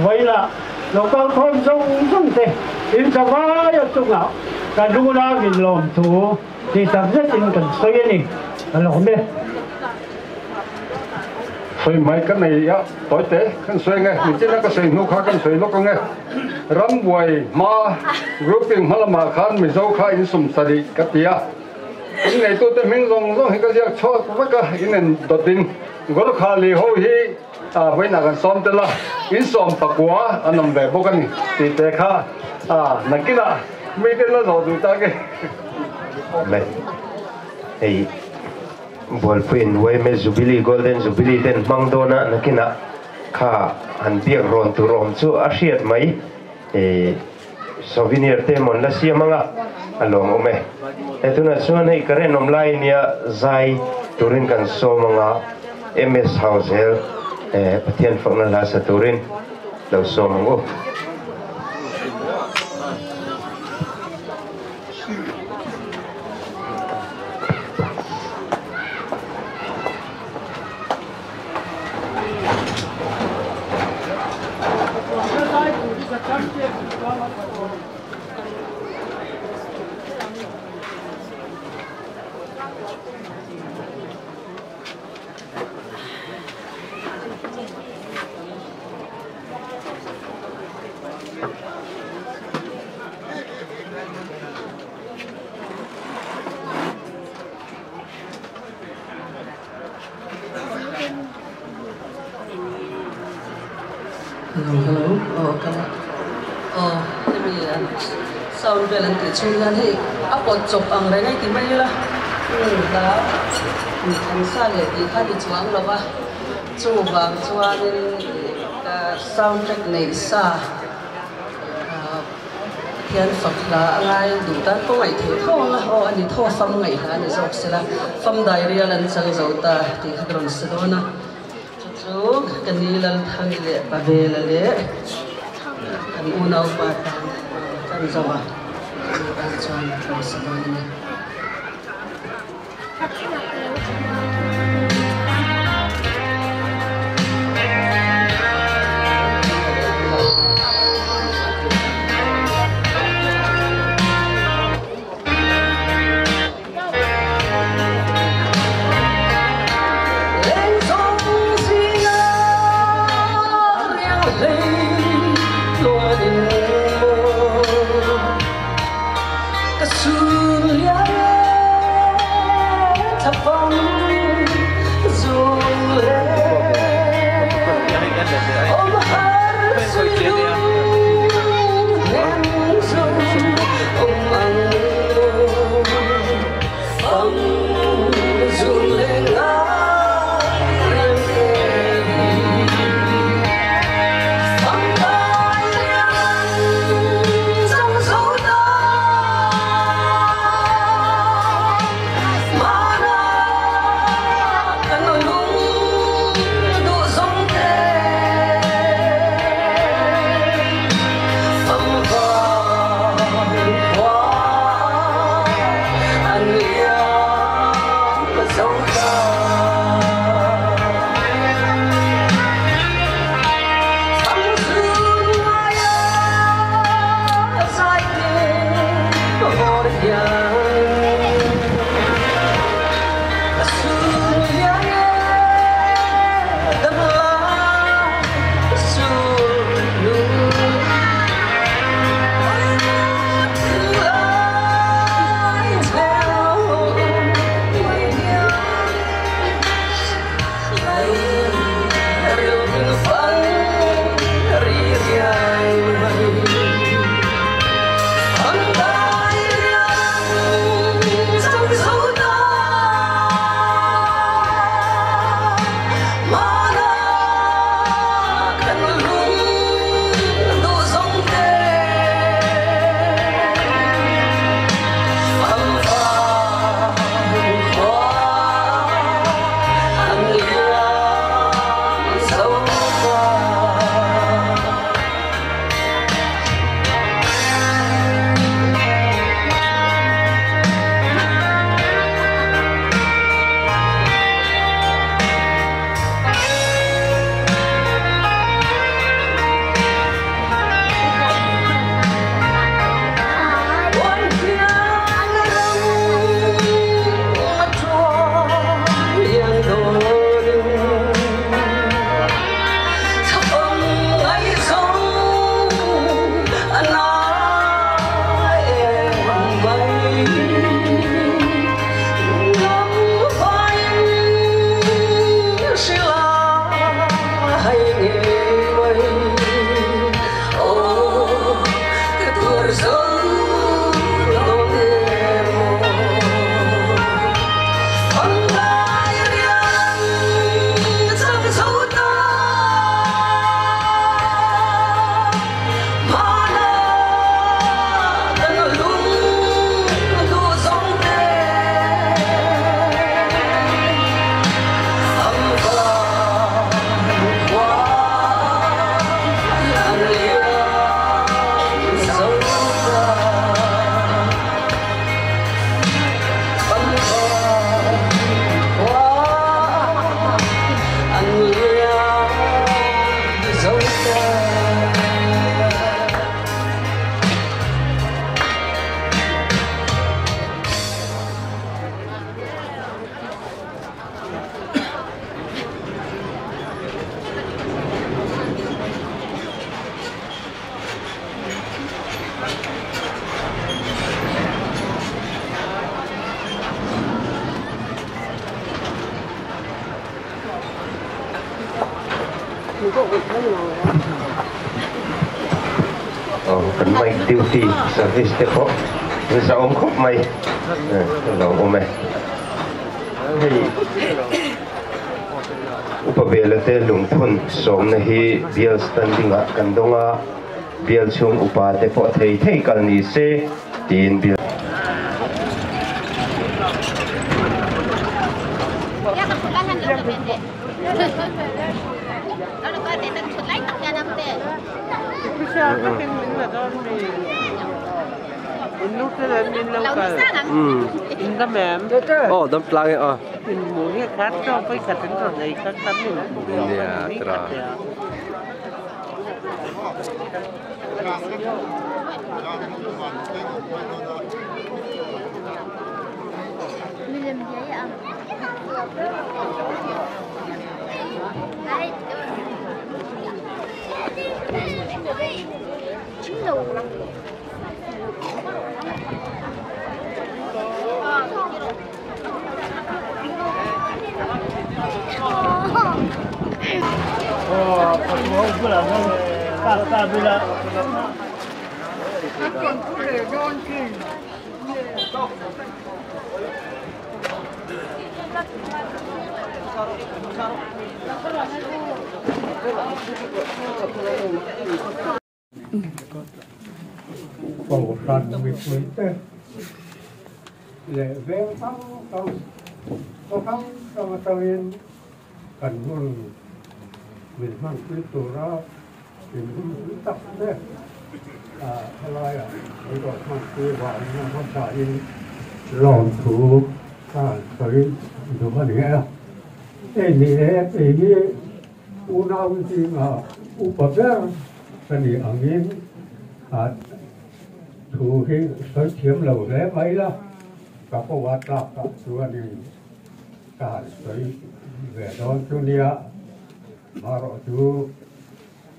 Vawilah local khawm zawng zawng te inzavaia chungah ka lunglangin lawmthu Ti tak zetin kan sawi a ni, ka lawm e. Sawi mai ka nei a, tawi te kan sawi ange, nichina ka sawi hnu kha kan sawi lawk ange. Rambuai hma grouping hma lamah khan Mizo kha in sum sarih ka ti a, in neitute hming zawng zawng hi ka ziak chhuak vek a, in en dawtin Gorkha li ho hi vawiinah kan sawm tel a, in sawm pakua an awm ve bawk a ni tih te kha nakinah mite la zawh duh tak e. Mai hei Bualpuiin Uaime Jubilee Golden Jubilee ten hmang dawn a nakinah kha han biak rawn tur awm chu a hriat mai e souvenir te emaw an la siam anga a lawmawm e. He tunah chuan hei current awm lai nia zai turin kan sawm anga MS Hauzel Pathian fakna hla sa turin lo sawm ang u. Hello hello aw ka la aw hemi an sound vel an tih chhung hian hei a pawt chawp ang reng a i ti mai ila hla an sa leh tih kha ni chuang lo va chuvang chuanin ka sound track neih sa Pathian fak hla a ngai duh tan pawh ngaih theih tho ang a, aw a ni tho fam ngaih hla a ni zawk sela, fam dairial an chang zo ta tih kha ka rawn sa dawn a, chu chu ka ni Lalthani leh Pavela leh kan unaupa tan kan zo a, chu tan chuan ka rawn sa dawn a ni. Aw kan mic duty service te pawh an zahawm khawp mai an lo awm e. Hei upa vela te lungphun sawmna hi bial standing ah kan dawng a, bial chhung upa te pawh thei thei kal ni se tiin bial. Aw dam tlang e aw. Nia tra. Kohhran mipuite leh veng hrang hrang khaw hrang hrang atangin kan hun min hmanpui tura inhumhum tak te helaiah kan rawn hmanpui vangin a hmasain lawmthu ka han sawi duh a ni e. Hei ni e, kei hi unau zinga upa ber ka nih angin thu hi sawi thiam lo hle mai la, ka koa tlakah chuanin ka han sawi ve dawn chu nia. Marawh chu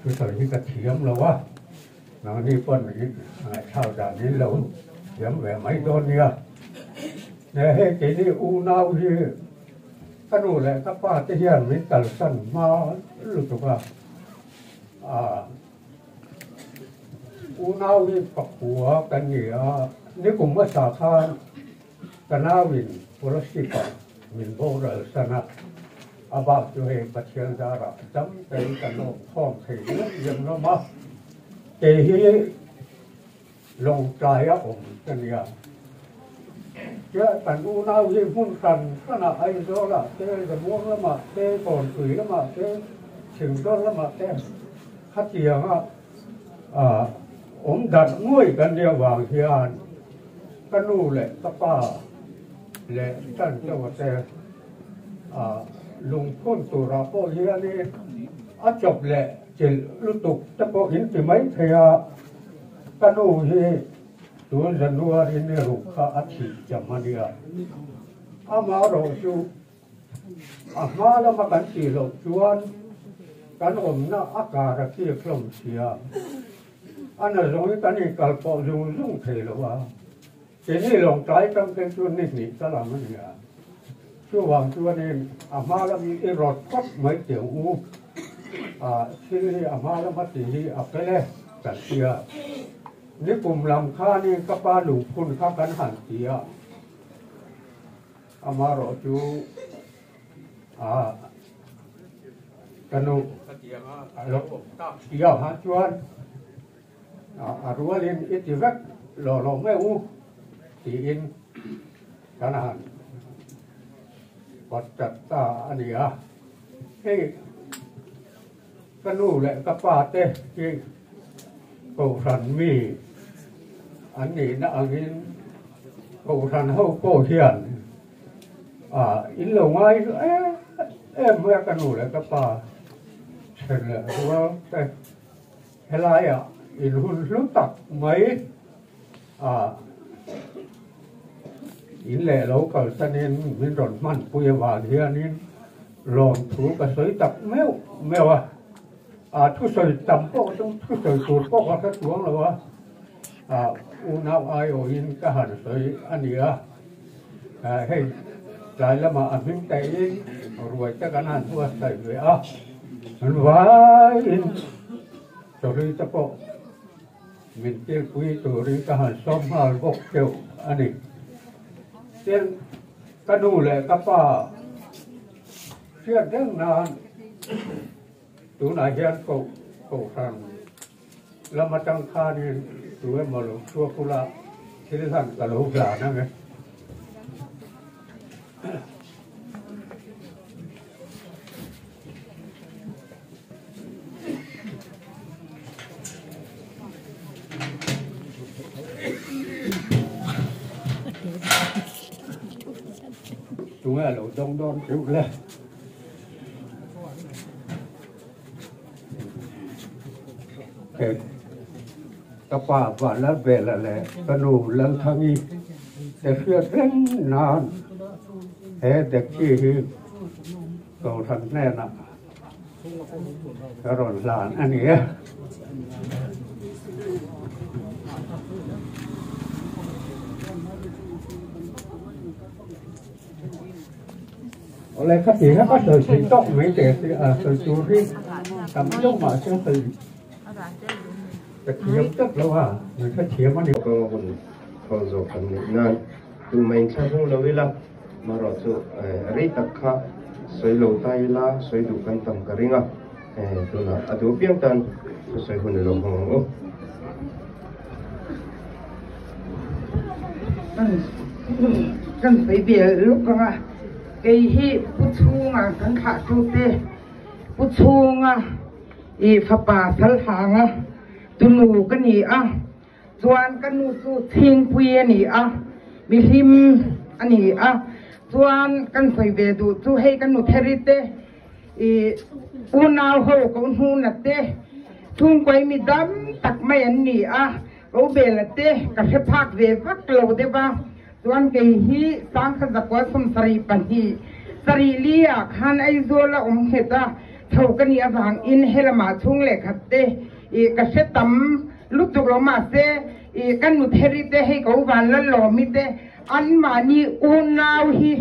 thusawi hi ka thiam lo a, nangni pawn ngaihthlak dan in lo thiam ve mai dawn nia. Hei keini unau hi ka nu leh ka pa te hian min kalsan hma lutuk a, unau hi pakua kan ni a, nikum hmasa khan Ka nauin Kolosip-ah min boral san a, a bak chu hei Pathian zarah dam tein kan awm khawm thei riau riau hlawm a, kei hi Lawngtlai a awm ka nia. Tia kan unau hi hmun hran hranah Aizawlah te, Zamuang lamah te, Kawnpui lamah te, Thingdawn lamah te khatianga awm darh nguai kan nia vang hian Ka nu leh ka pa leh tan deuh te lungphun turah pawh hianin a chawp leh chilh lutuk te pawh in ti mai thei a, ka nu hi tun January ni ruk kha a thih cham a nia. Amaherawh chu a hma lama kan tih loh chuan kan awmna a kar a kik hlawm sia. A na zawng hi kan inkal pawh zung zung thei lo a, keini Lawngtlai tang te chu ni hnih ta lang a ni a, chuvang chuanin a hma lam hi i rawt phawt mai teh u, a thil hi a hma lama tih hi a fel e kan ti a, nikum lam khanin ka pa lungphun kha kan han ti a, amaherawh chu a ka nu tia han chuan a rualin i ti vek lo lo mai u tiin kan han pawt chat ta a ni a, hei ka nu leh ka pa te hi kohhran mi an nihna angin kohhran ho pawh hian Ah, in lo ngai em em mai a ka nu leh ka pa then leh rual te helaiah in hun hlu tak mai ah in leh lo kalsanin min rawn hmanpui avang hianin lawmthu ka sawi tak meuh meuh a, ah thusawi tam pawh chu thusawi tur pawh ka hre chuang lo a. Unau aiawhin ka han sawi a ni a, hei tlai lamah a hming taihin ruai te kan han buatsaih ve a, an vaiin chawhlui te pawh Min kilpui turin ka han sawm nghal bawk deuh a ni. Tin, ka nu leh ka pa hriat reng nan tunah hian koh kohhran lam atang khanin tu emaw lo chhuak ula thil hlan ka lo hlan ang e. Tunge a lo dawng dawn deuh le. Ka pa Vanlalbela leh ka nu Lalthangi te hriat reng nan he dekchi hi Kohhran hnenah ka rawn hlan a ni e. Awle ka ti kha ka sawi thei tawk mai teh si a sawi tur hi tam deuh mah se sawi ka thiam tlat lo a, min hrethiam a ni. Ka hun thawl zawk kan nih nan tumah inthlahrung lo ila. Marawh chu rei tak kha sawi lo ta ila sawi duh kan tam ka ring a, tunah a duh piang tan thusawi hun i lo hmang ang u. Kan sawi ve lawk ang a, kei hi Pu Chhunga kan thlah tu te, Pu Chhunga i fapa Salhanga tunu ka ni a. Chuan ka nu chu Chhingpui a ni a, mihlim a ni a. Chuan kan sawi ve duh chu hei ka nu Theri te, i unau ho ko hnuna te, chhungkuai mi dam tak mai an ni a, ko bela te ka hre phak ve vak lo deuh a. Chuan kei hi Sangkhat zakua 72 sarih li ah khan Aizawl a awm nghet a, tho ka nih avangin helamah chhung leh khat te i ka hre tam lutuk lo mahse i ka nu Theri te hei ko van la lawmi te anmahni unau hi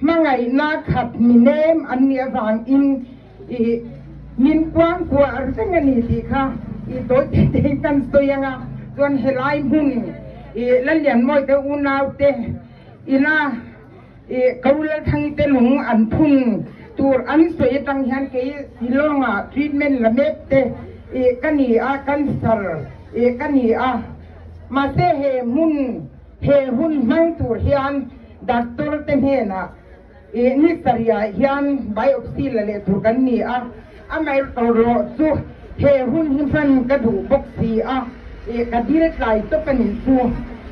hmangaihna khat mi nem an nih avangin i min kuang kuah reng a ni tih kha i tawi te te in kan sawi ang a, chuan helai hmun i Lallianmawi te unau te ina i ko Lalthangi te lung an phun tur an sawi atang hian kei Shillong-ah treatment la mek te i ka ni a, cancer i ka ni a, mahse he hmun he hun hmang tur hian doctor te hnenah I ni sarihah hian biopsy la leh tur kan ni a, amaherawh chu he hun hi hman ka duh bawk si a, i ka dil tlai tawp a nih chu.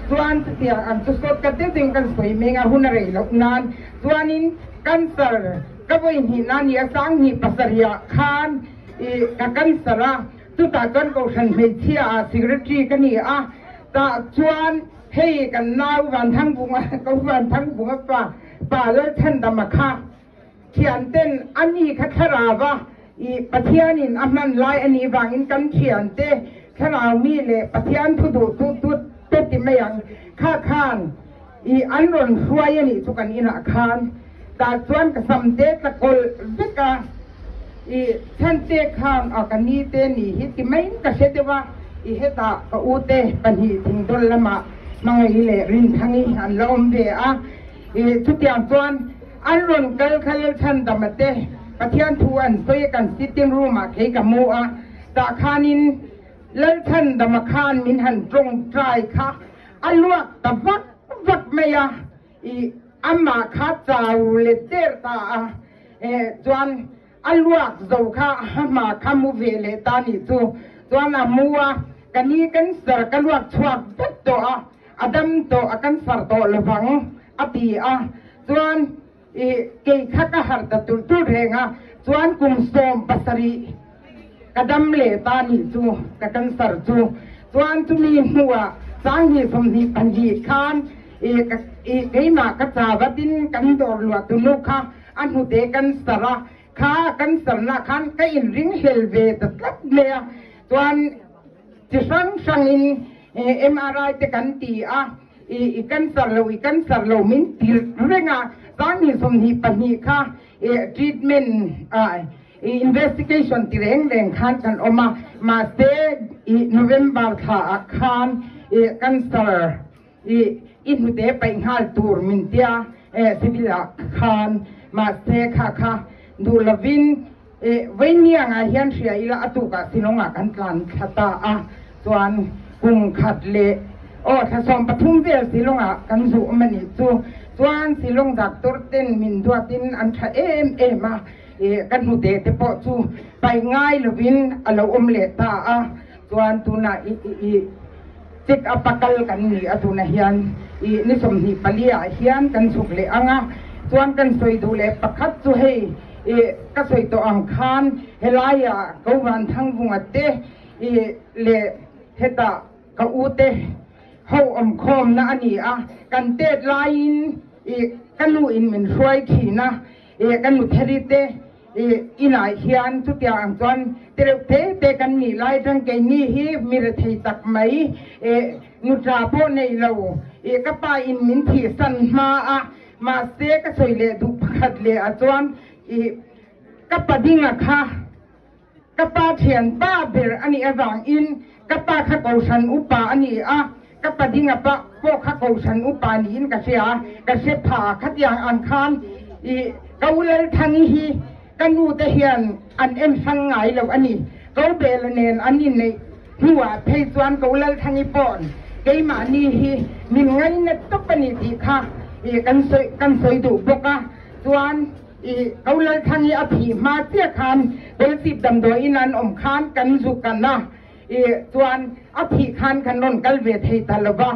Chuan chutiang ang chu sawt ka deuh deuhin kan sawi meng a, hun a rei loh nan chuanin cancer ka vawi hnih na ni a, sanghnih pasarihah khan i ka cancer a, chutah chuan kohhran hmeichhia ah secretary ka ni a, tah chuan hei kan nau Vanthangvunga, ko Vanthangvunga pa, Pa Lalthandama kha thianten a ni kha thlarau a i Pathianin a hman lai a nih vangin kan thiante thlarau mi leh Pathian thu duh tu tu te ti mai ang kha khan i an rawn hruai a nih chu kan inah khan tah chuan ka sam te tla kawlh vek a i chhante khan a ka ni te ni hi ti maiin ka hre deuh a i hetah ka u te pahnih thingdawl lamah hmangaih leh Rinthangi an la awm ve a. I chutiang chuan an rawn kal kha Lalchhandama te Pathian thu an sawi a kan sitting room ah kei ka mu a, tah khanin Lalchhandama khan min han tawngtai kha a luak ta vak vak mai a, i amah kha chau let der ta a, chuan A luak zo kha a kha mu ve leh ta nih chu. Chuan a mu a, ka ni cancer ka luak chhuak vek tawh a, a dam tawh a cancer tawh lovang a ti a. Chuan i kei kha ka harh ta tulh tulh reng a, chuan kum 70 ka dam leh ta nih chu ka cancer chu. Chuan chumi hnuah 2022 khan i i keimah ka chau atin kan dawr luah tunu kha A hnute cancer a, kha cancer na khan ka inring hlel ve ta tlat mai a, chuan chi hrang hrangin MRI te kan ti a, i cancer lo, i cancer lo min ti reng a, 2022 kha treatment investigation ti reng reng khan kan awm a, mahse. I November thla ah khan I cancer I i hnute paih nghal tur min tia civil ah khan mahse kha kha duh lovin I Vainiang ah hian hria ila a tukah Shillong ah kan tlan thla ta a chuan kum khat leh aw thla 13 vel Shillong ah kan zuh awm a nih chu. Chuan Shillong doctor ten min duatin an tha em em a. Ka hnute te pawh chu paih ngai lovin a lo awm leh ta a, chuan tunah i check up a kal kan ni a, tunah hian i ni 24 ah hian kan chhuk leh ang a, chuan kan sawi duh leh pakhat chu hei i ka sawi tawh ang khan helaiah ko Vanthangvunga te i leh hetah ka u te ho awmkhawmna a ni a, kan tet laiin i ka nu in min hruai thin a. I kan nutheri te i inah hian chutiang ang chuan tereuh te te kan nih lai atang keini hi mi rethei tak mai i nutra pawh nei lo i ka pa in min thihsan hma a, mahse ka sawi leh duh pakhat leh ah chuan i ka padinga kha Ka pa thian pa ber a nih avangin ka pa kha kohhran upa a ni a, ka pa dinga pa pawh kha kohhran upa niin ka hria a, ka hre pha a. Khatiang ang khan i ka u Lalthangi hi ka nu te hian an en hrang ngai lo a ni. Ko Bela nen an inneih hnuah phei chuan ka u Lalthangi paw'n keimahni hi min ngainat tawp a ni tih kha i kan sawi kan sawi duh bawk a. Chuan. I ko Lalthang i a thih hma chiah khan Kawlchip damdawiin an awm khan kan zu kan a, i chuan a thih khan kan rawn kal ve thei ta lo va,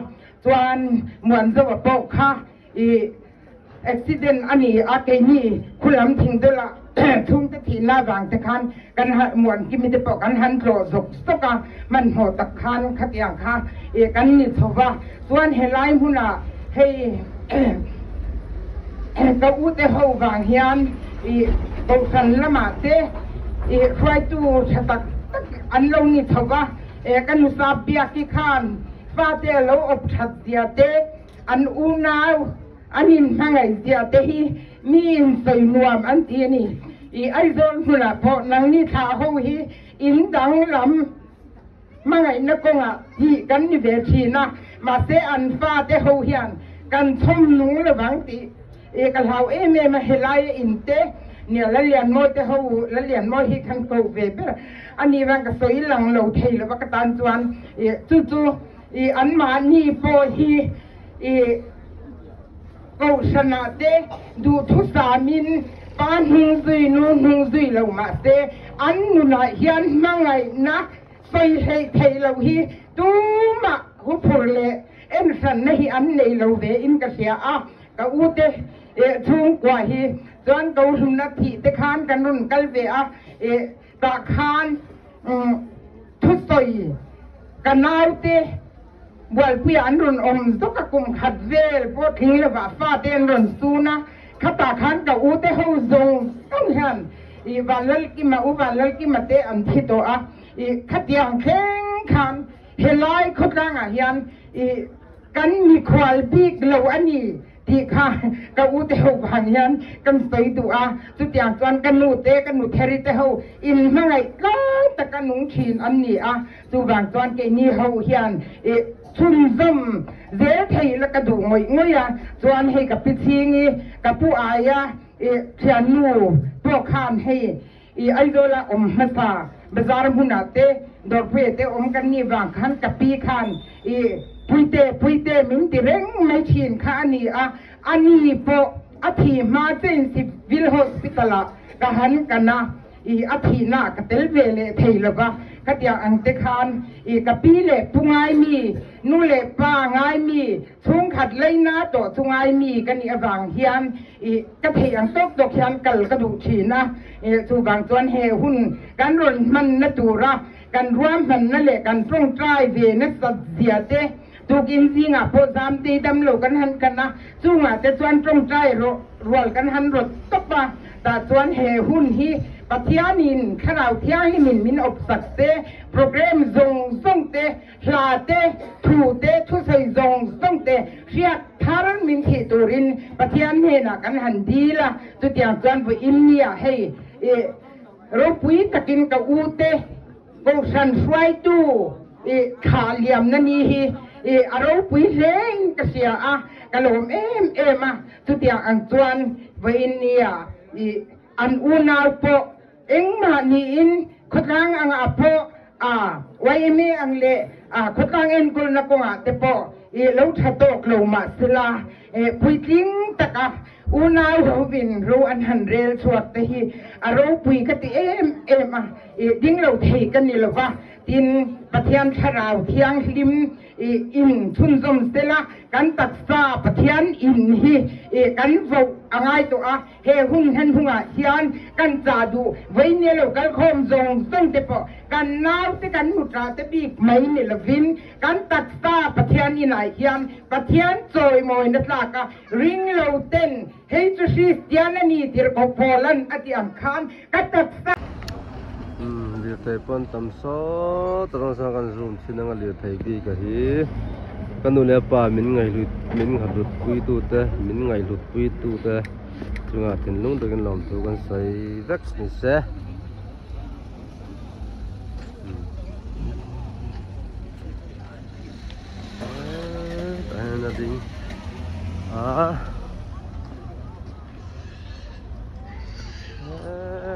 chuan Muanzoa pawh kha i accident a ni a, keini khulam thingdawlah chhungte thihna avang te khan kan Muankimi te pawh kan han tlawh zawk zawk a, hmanhmawh tak khan khatiang kha i kan ni chho va, chuan helai hmunah hei Ka u te ho vang hian i kohhran lamah te i hruaitu tha tak tak an lo ni chho va, ka nusa Biaki khan fate a lo awp that zia te, an unau an inhmangaih zia te hi mi insawi nuam an ti a ni. I Aizawl hmunah pawh nangni thlah ho hi in danglam Hmangaihna kawngah tih kan ni ve thin a, mahse an fate ho hian kan chhawm nung lovang tih i ka hlau em em a, helaia in te nia Lalianmawi te ho Lalianmawi hi kan ko ve ber a ni vang ka sawi lang lo thei lova ka tan chuan i chu chu i anmahni pawh hi i Kohhranah te duhthusamin pa hnung zui nu hnung zui lo mahse an nunah hian hmangaihna sawi hleih theih loh hi tumah huphur leh enhranna hi an nei lo ve in ka hria a, ka u te chhungkua hi chuan ko hluna thih te khan kan rawn kal ve a, tah khan thusawi ka naute Bualpuiah an rawn awm zawk a, kum khat vel pawh tling lovah fate an rawn sun a, khatah khan ka u te ho zawng zawng hian i Vanlalkima, u Vanlalkima te an thi tawh a, i khatiang thleng khan helai khawtlangah hian i kan mikhual bik lo a ni. Tih kha ka u te ho vang hian kan sawi duh a, chutiang chuan ka nu te, ka nu Theri te ho in hmangaih tlai taka nung thin an ni a, chuvang chuan keini ho hian i chhunzawm zel thei la ka duh ngawih ngawih a, chuan hei ka pi chhingi ka pu aia i thiannu pawh khan hei i Aizawla awm hmasa bazar hmunah te dawrpuia te awm kan nih vang khan ka pi khan i Puite Puite min ti reng mai thin kha a ni a, a ni pawh a thi hma chein Civil Hospital ah ka han kan a, i a thihna ah ka tel ve leh thei lo va, khatiang ang te khan i ka pi leh pu ngai mi, nu leh pa ngai mi, Chhungkhat leina tawh chu ngai mi ka nih avang hian i ka theih ang tawk tawk hian kal ka duh thin a, chuvang chuan he hun kan rawn hmanna tura kan ruahmanna leh kan tawngtai ve nasat zia te tukin zingah pawh zamtei dam lo kan han kan a, chungah te chuan tawngtai rual kan han rawt tawp a, tah chuan he hun hi Pathianin Thlarau Thianghlimin min awpsak se, programme zawng zawng te Hla te, thu te, thusawi zawng zawng te hriat thar min thih turin Pathian hnenah kan han dil a, chutiang chuan vawiin nia hei i ropui takin ka u te Kohhran hruaitu i thlah liamna ni hi i a ropui hleng ka hria a, ka lawm em em a. Chutiang ang chuan vawiin nia i an unau pawh engmah niin khawtlang angah pawh a yma ang leh a khawtlang enkawlna kawngah te pawh i lo tha tawk lo mahsela puitling taka unau hovin ro an han rel chhuak te hi a ropui ka ti em em a, i ding lo thei ka ni lova, tin Pathian thlarau thianghlim i in chhunzawm sela kan taksa Pathian in hi i kan voh a ngai tawh a, he hun hlan hungah hian kan cha duh vawinia lo kal khawm zawng zawng te pawh kan nau te kan nutra te bik mai ni lovin kan taksa Pathian inah hian Pathian chawimawina tlak a ring lo ten hei chu Hristian a ni tirhkoh Paulan a tih ang khan ka taksa Umm lirthei pawn tam sawt a rawng kan zoom thin anga lirthei bik a hi ka nu leh pa min ngaihhlut min nghathlut pui tu te min ngaihhlut pui tu te chungah thinlung takin lawmthu kan sawi vek ni se. Tah hian a ding a.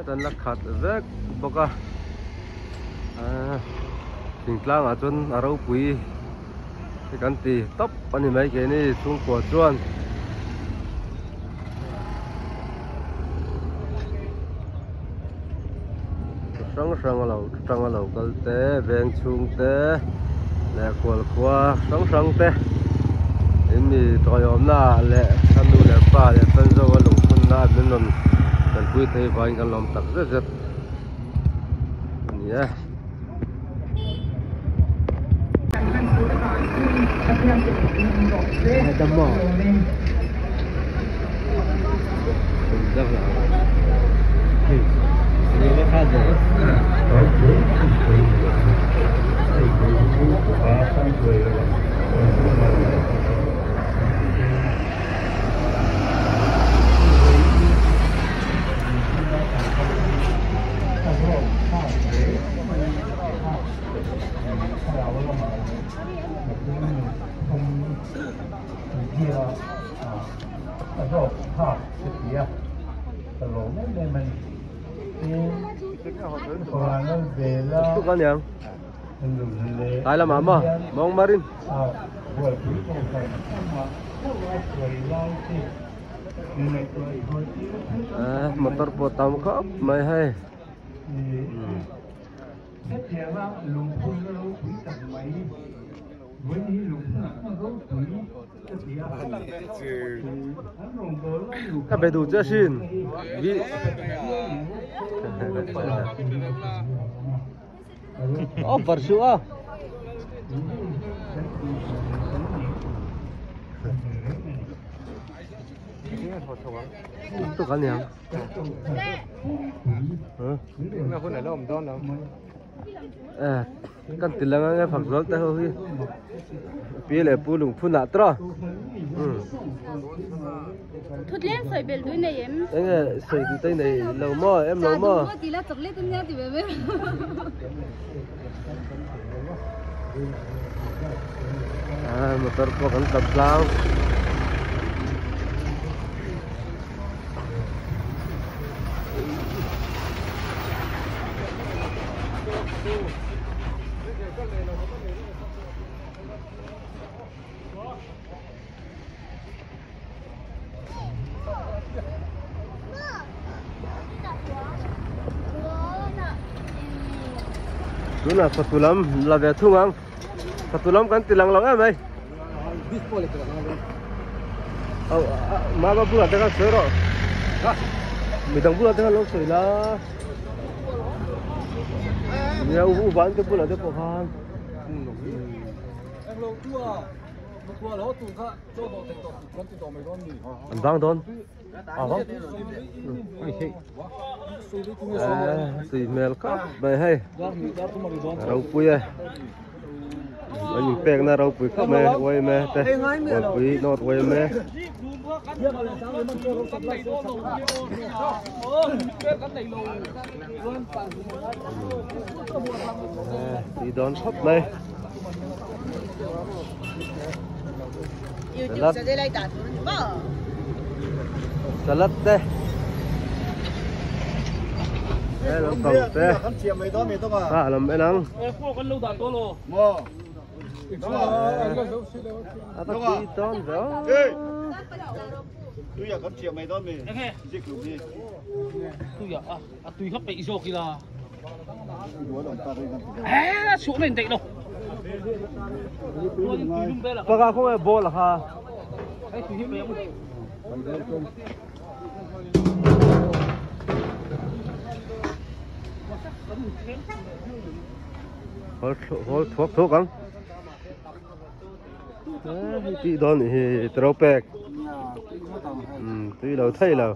Kan la khat vek bawk a thingtlang ah chuan a ropui hi kan ti tawp a ni mai keini chhungkua chuan. Hrang hrang a lo tang a lo kal te veng chhung te leh kual khua hrang hrang te in mi tawiawmna ah leh ka nu leh pa leh Tanzo a lungphunna a min rawn tanpui thei vangin kan lawm tak zet zet a ni e. Tuk aniang tlai lamah maw mawng marin motor pawh tam khawp mai hei. Ka be duh che asin vi Over suh a. Tuk aniang. Eh, kan ti lang ang phak zual te ho hi. Pi leh pu lungphun ah tawh. Thutleng sawi belh dui nei em? Enge sawi duh te nei lo maw em lo maw? Cha duh maw ti la chocolate ania ti ve ve. Ah, motor pawh kan tap tlang. Tunah fatu lam la ve thung ang fatu lam kan ti lang lo em mai mama bulah te khan sawi rawh midang bulah te khan lo sawi la nia u van te bulah te pawh khan an vang dawn a vang tui hmel khawp mai hei ropui e an inpekna ropui khawp mai yma te Bualpui North yma. Tui dawn khawp mai. Salad. Salad te. Đây là cầu te. À làm bên ăn. À ta tui dawn rồi. Tuy à con chiều mày đó mày. Giết lục đi. Tuy à à tuy khắp bị rô kìa là. Ê, xuống lên tệ đâu. Baka không ai bò là ha. Hol thuốc thuốc không? Tí đón thì trâu bẹc. Tuy đầu thấy là.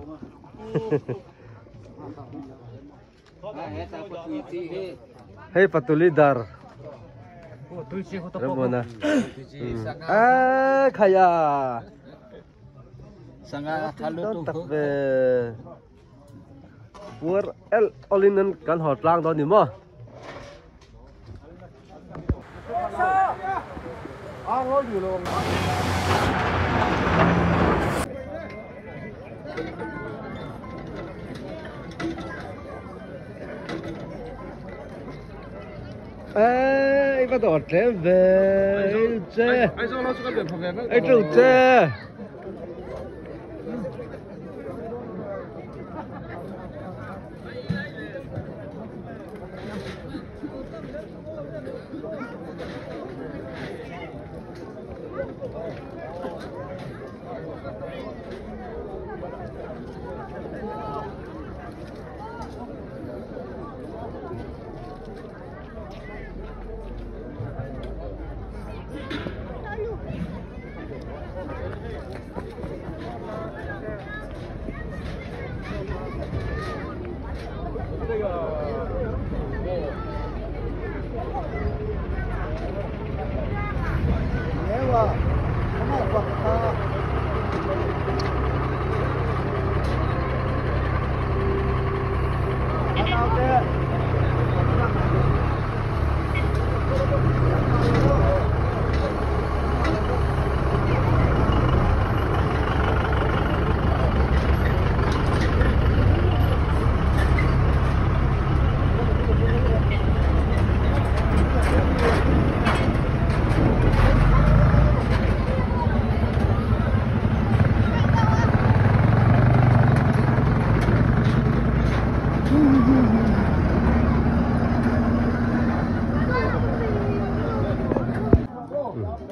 Hey patulidar. Ramona. À khaya. Sanga tập về. Pur el olinen kan hot lang đó nhỉ mà. Ê, bắt đầu trẻ về chơi. Ê, trâu chơi.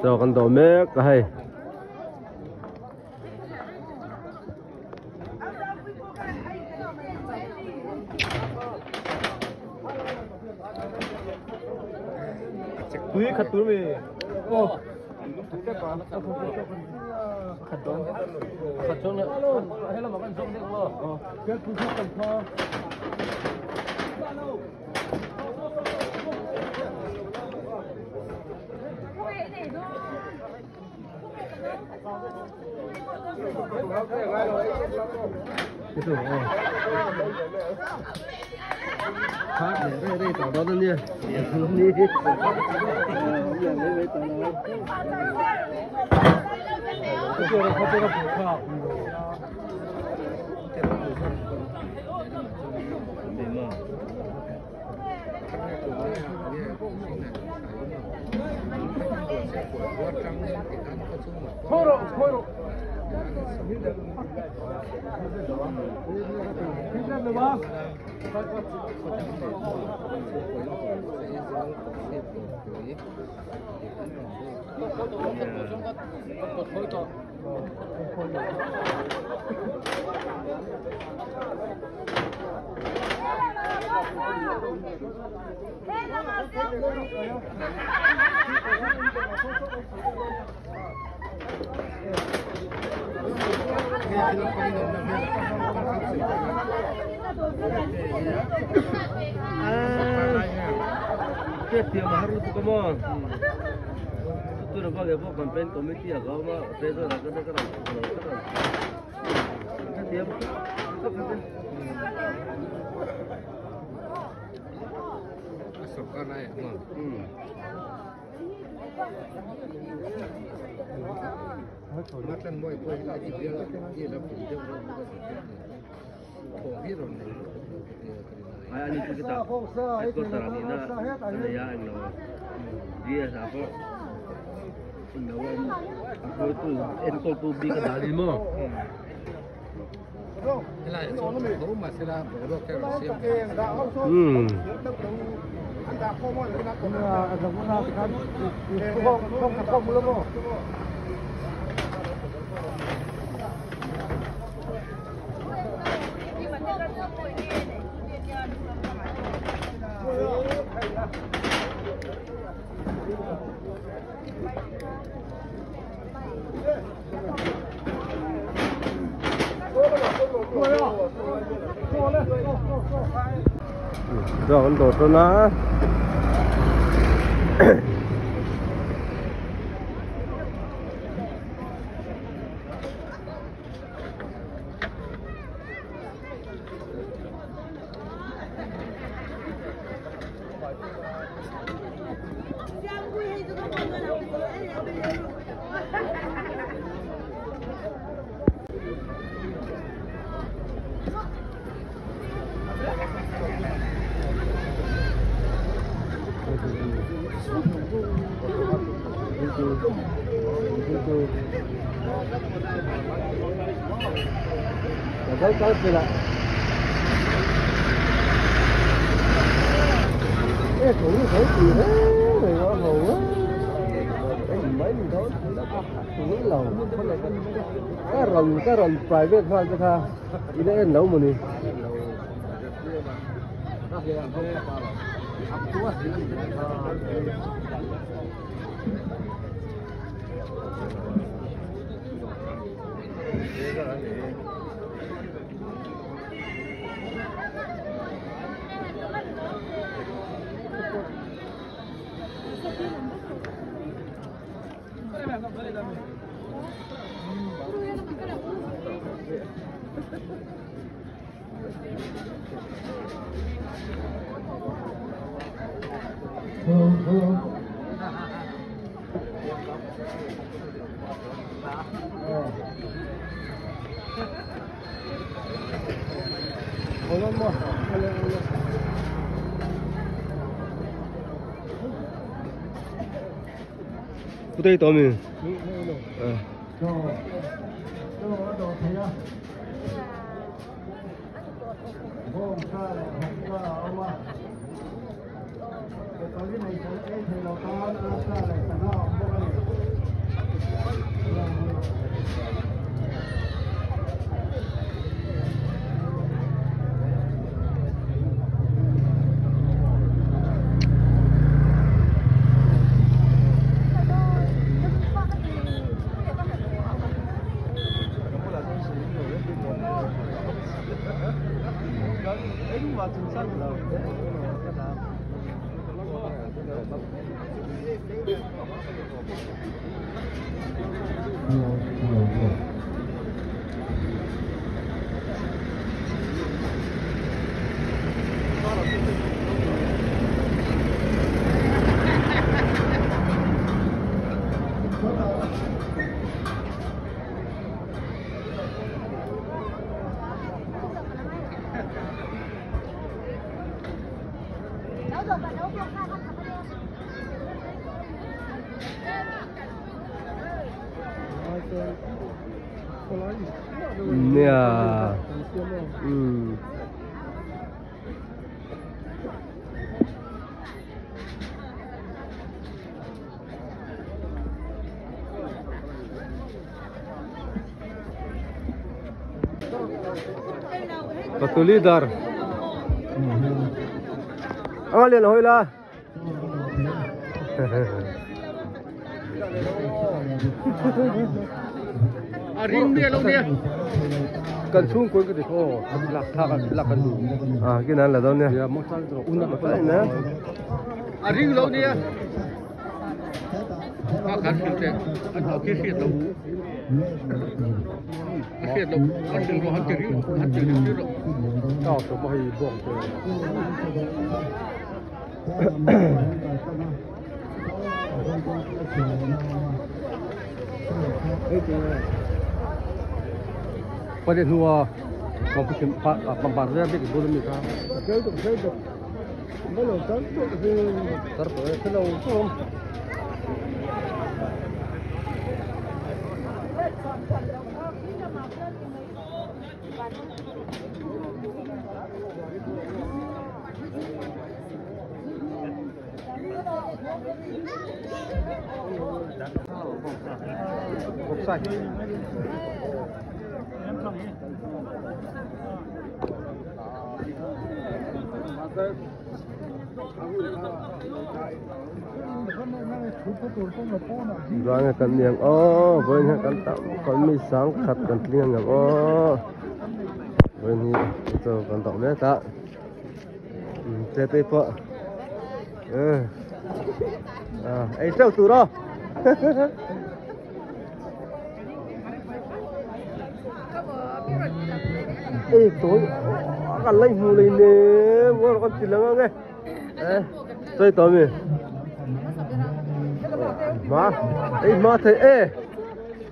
Cho con đồ mét hay. Túi khát túi mì. Ô. Khát trống nữa. Hay là mà con rộng đấy không? Cái túi khát cần thơ. Khác để đây đây tao đó đi. Đi. Tu na ba ge po campaign committee a ga ma treasurer ka ka ka ka. Tiam. Sarkar nai ma. Matlan moi poi la ki bia ki la pu de ro ka ko hi ron nei. Ai ani chu kita. Headquarter ani na na ya ang lo. Dia sa po. Ing lo ko tu en ko tu bi ka dali mo. Lại số mà sẽ là bộ đồ cái xem. Rồi con đột nó. Cái rồng private thôi cho tha, ý là nấu mà nè. Đây tao mình. Batu leader. Ang liền hoi la. À riêng bia lâu bia. Cần xuống cuối cái thì lạc thạc lạc cần đủ. À cái này là đâu nè? À riêng lâu đi. Qua điện hùa còn cái chuyện bằng bàn ra biết cái bô mình sao chơi được mới đầu tới tới cái đầu không cục sạch Vâng, cần miệng ô, với cần tạm còn mi sáng khát cần liên ngọc ô, với ni cho cần tạm mẹ ta, chơi tây phở, à, ấy sao tụi đó, ê tối, cần lấy mù lên nè, mua con thịt lợn nghe, chơi tối mi. Má, ê má thấy ê,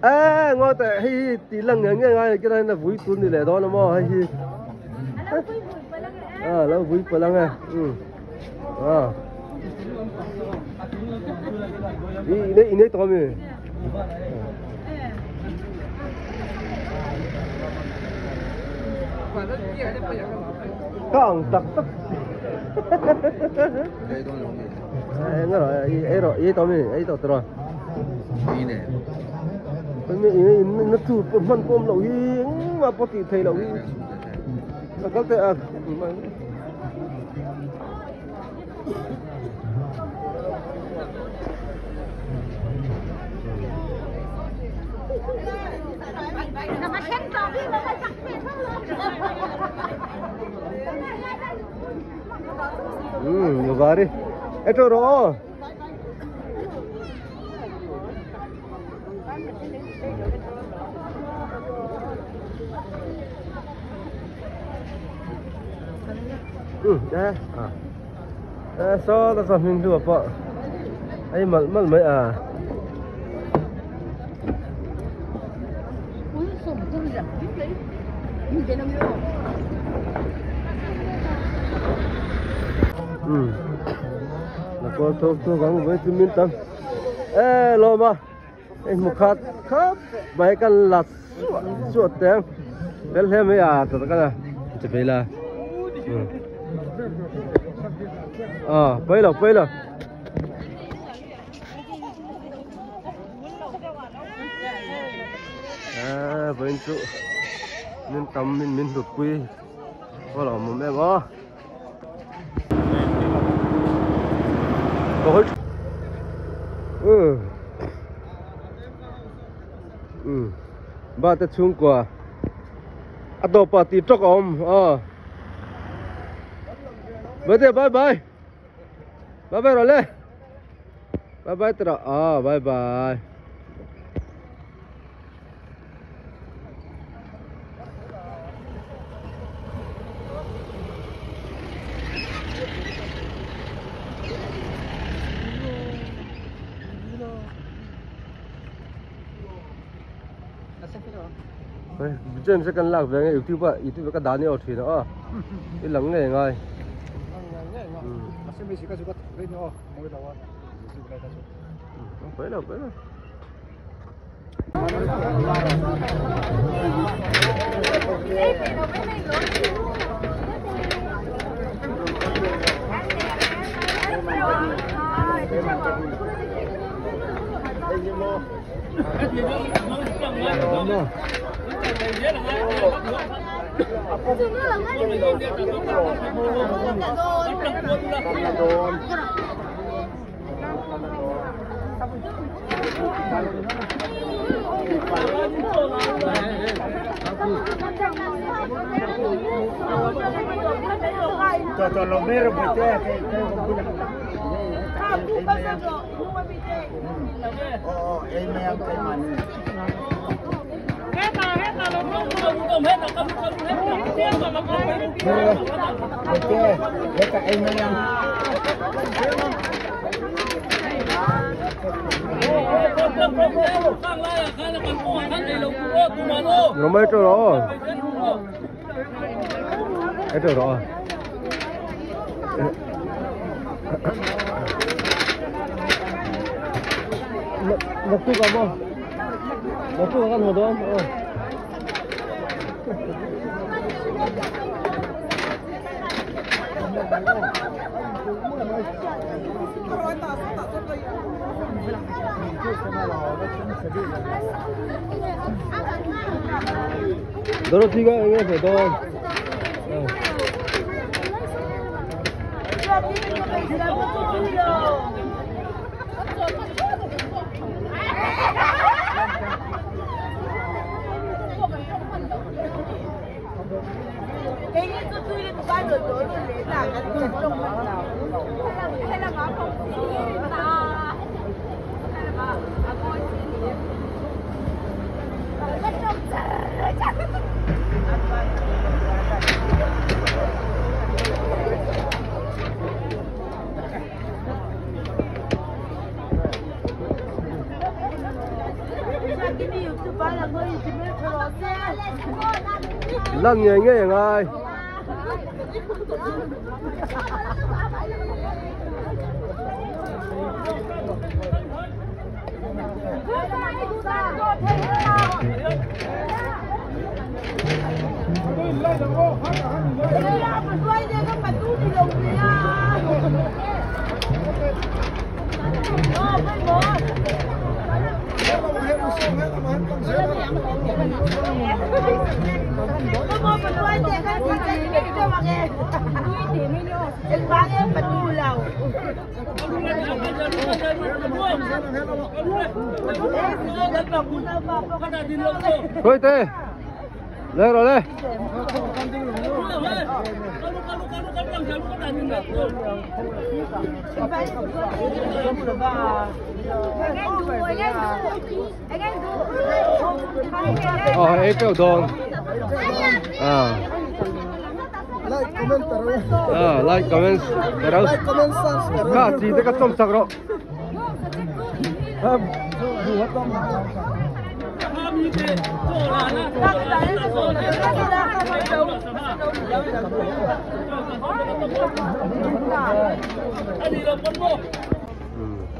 ê ngồi tại hay tí lần nghe nghe cái này là vui tuần đi lẻ đó nó mà hay gì, à lâu vui phải lăng nghe, à, đi đi đi tao mi, càng tắc tắc. Nghe rồi, ấy rồi, ấy tao mi, ấy tao rồi. Ini nó thu phân pom lẩu hi mà có thể thấy lẩu hi. Các cái à. Bari. Eto ro. À. Sao ta sao mình chưa bỏ. Ấy mất mất mấy à. Là có thôi thôi gắng với chúng mình tâm. Ê lo mà. Ê một khát khắp mấy cái lạt suốt tiếng. Đến thêm mấy à, thật cái này. Chỉ phải là. À, bay rồi, bay rồi. À, với chú nên tầm mình mình được quy. Có là một em ó. Có hết. Ừ. Ừ. Ba ta chung qua. À, đồ bà tí chọc ông. Ờ. Bye bye bye. Bye bye rồi lên. Bye bye tao. À, bye bye. James sẽ cần lạc về YouTube ạ, YouTube cái đá nhiều thì nó cái lắng này ngay. Phải rồi, phải rồi. Cho Nó mới cho nó. Cái chỗ đó. Nó tu cả không? Nó tu cả hồ đó. Đó là thi cái nghe phải to. Lần nghe nghe ngay. Thôi tê. Lên rồi đây. Ờ, ấy cái đòn. À. Like, comment, à, like, comment, like, comment, subscribe. Cả chỉ cái trong sạc rồi.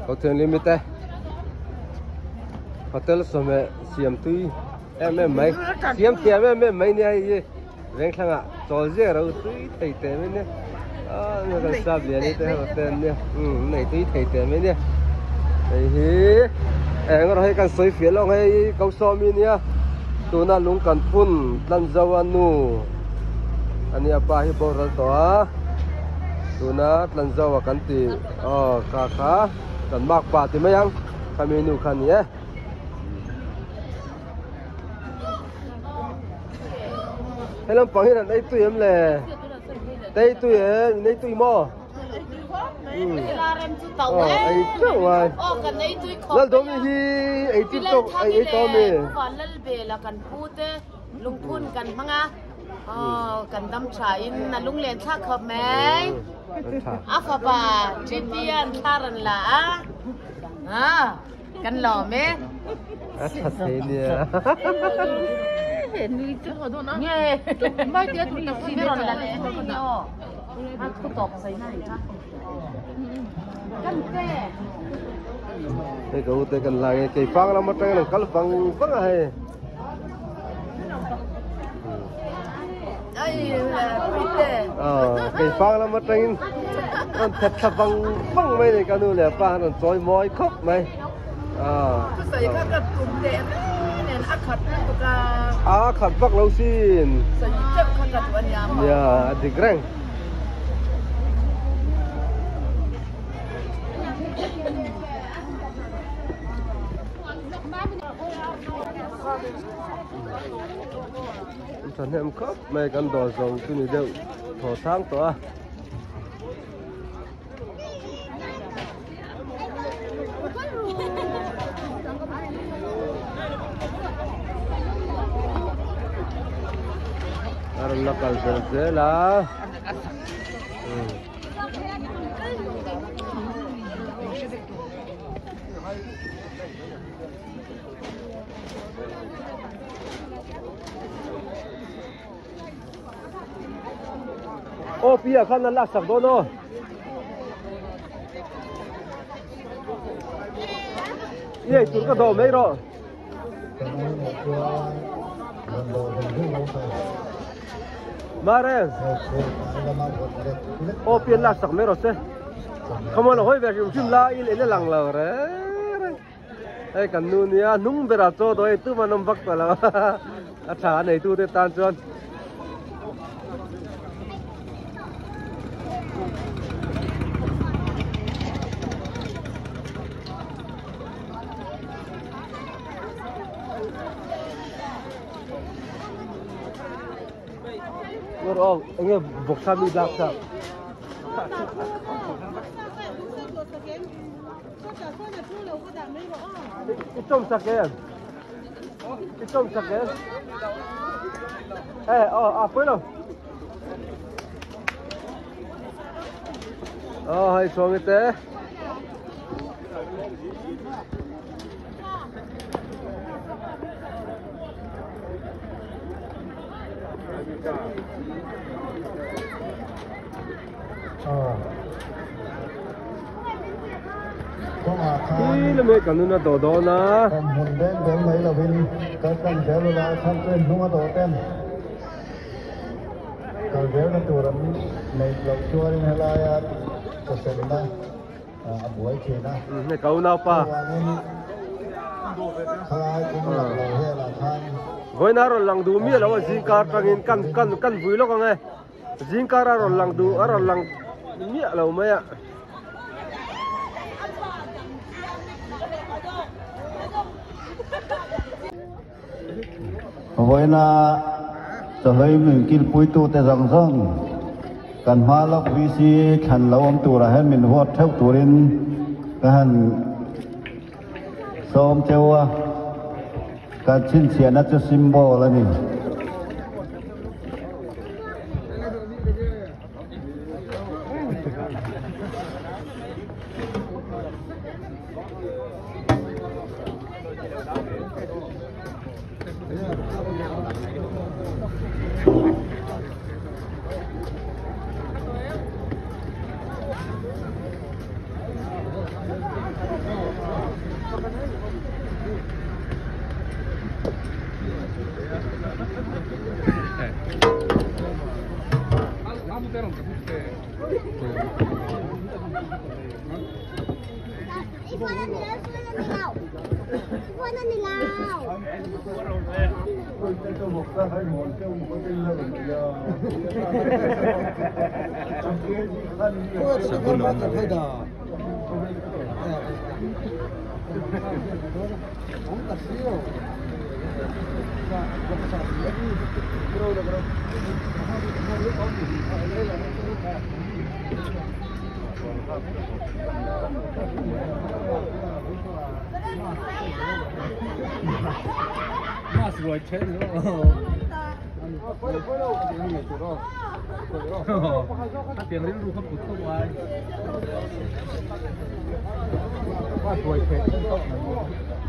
Có tiền limit đây. Hotel some siam tui em mấy siam tiệm em mấy nè veng thlang à chol je ro tui thei te mai nè a nó kan sap lian ni te hotel nè nei tui thei te mai nè hei hi eng ro hei kan soi fial long hei kau so mi nia tuna lung kan phun tlan zawanu ania pa hi boral to a tuna tlan zawa kan ti kha kha kan mak pa ti mai ang khami nu khan ni e Hello, bằng hiện đây tụi em lè, đây tụi em, đây tụi mò. Ấy chứ rồi. Lần đó mình hi, ấy tiếp tục, ấy to mình. Lung phun cần măng à, cần đâm trái là lung liền thác hợp mấy. À phà bà, chi tiền tha rần là à, cần lò mấy. À thật thế nhỉ. Nghe, mấy đứa tụi nó xin rồi là lẽ à, cứ tọt giấy này ha. Đây cậu tê cần là cái phang là mất cái là cái phang phang à hay. Cái phang là mất cái con thật thật phang phang mấy này cái nu là phang nó trôi mỏi khóc mày. À khát vắc lâu xin. Dạ, thì reng. Thằng em khóc mày cần đò dầu tôi này đều thỏ sáng to. rawn la kal zel zel a. Aw pi ah khan an lak sak dawn aw. I ei tur ka dawh mai rawh. Mare. Aw pi an lak sak mai rawh se. Come on hawi ve hrim hrim la in en a lang lo re re. Hei kan nu nia hnung berah chaw daw hei tum an awm vak tawh lo a tha a neitu te tan chuan. Ngor aw enge vawksa mi lak sa. I chawm sak em? I chawm sak em? Ê, ờ, à, quên rồi. Ờ, hãy xuống cái té. Hi le me kan nuna do do na. Hmun beng beng mai lovin kal tlang zel ula chhan chu in hnung a dawh ten kal zelna tur an neih loh chuanin helaia chawsenna a buai thin a. Hei ka unaupa. Chuvangin khalai kawng lak lo velah khan. Vawiin a rawn lang duh miah lo a zingkar tangin kan kan kan vui lawk ang e. Zingkar a rawn lang duh a rawn lang miah lo mai a. Vawiina chawhlui min kilpuitute zawng zawng kan hma lawk VC thlan lo awm turah hian min vote theuh turin ka han sawm cheu a, kan chhinchhiahna chu symbol a ni.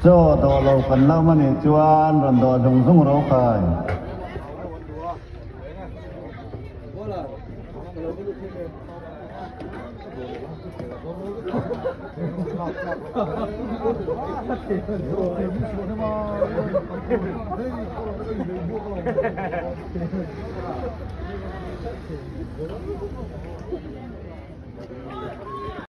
Chaw dawh lo kan lam a nih chuan rawn dawh zung zung ro khai.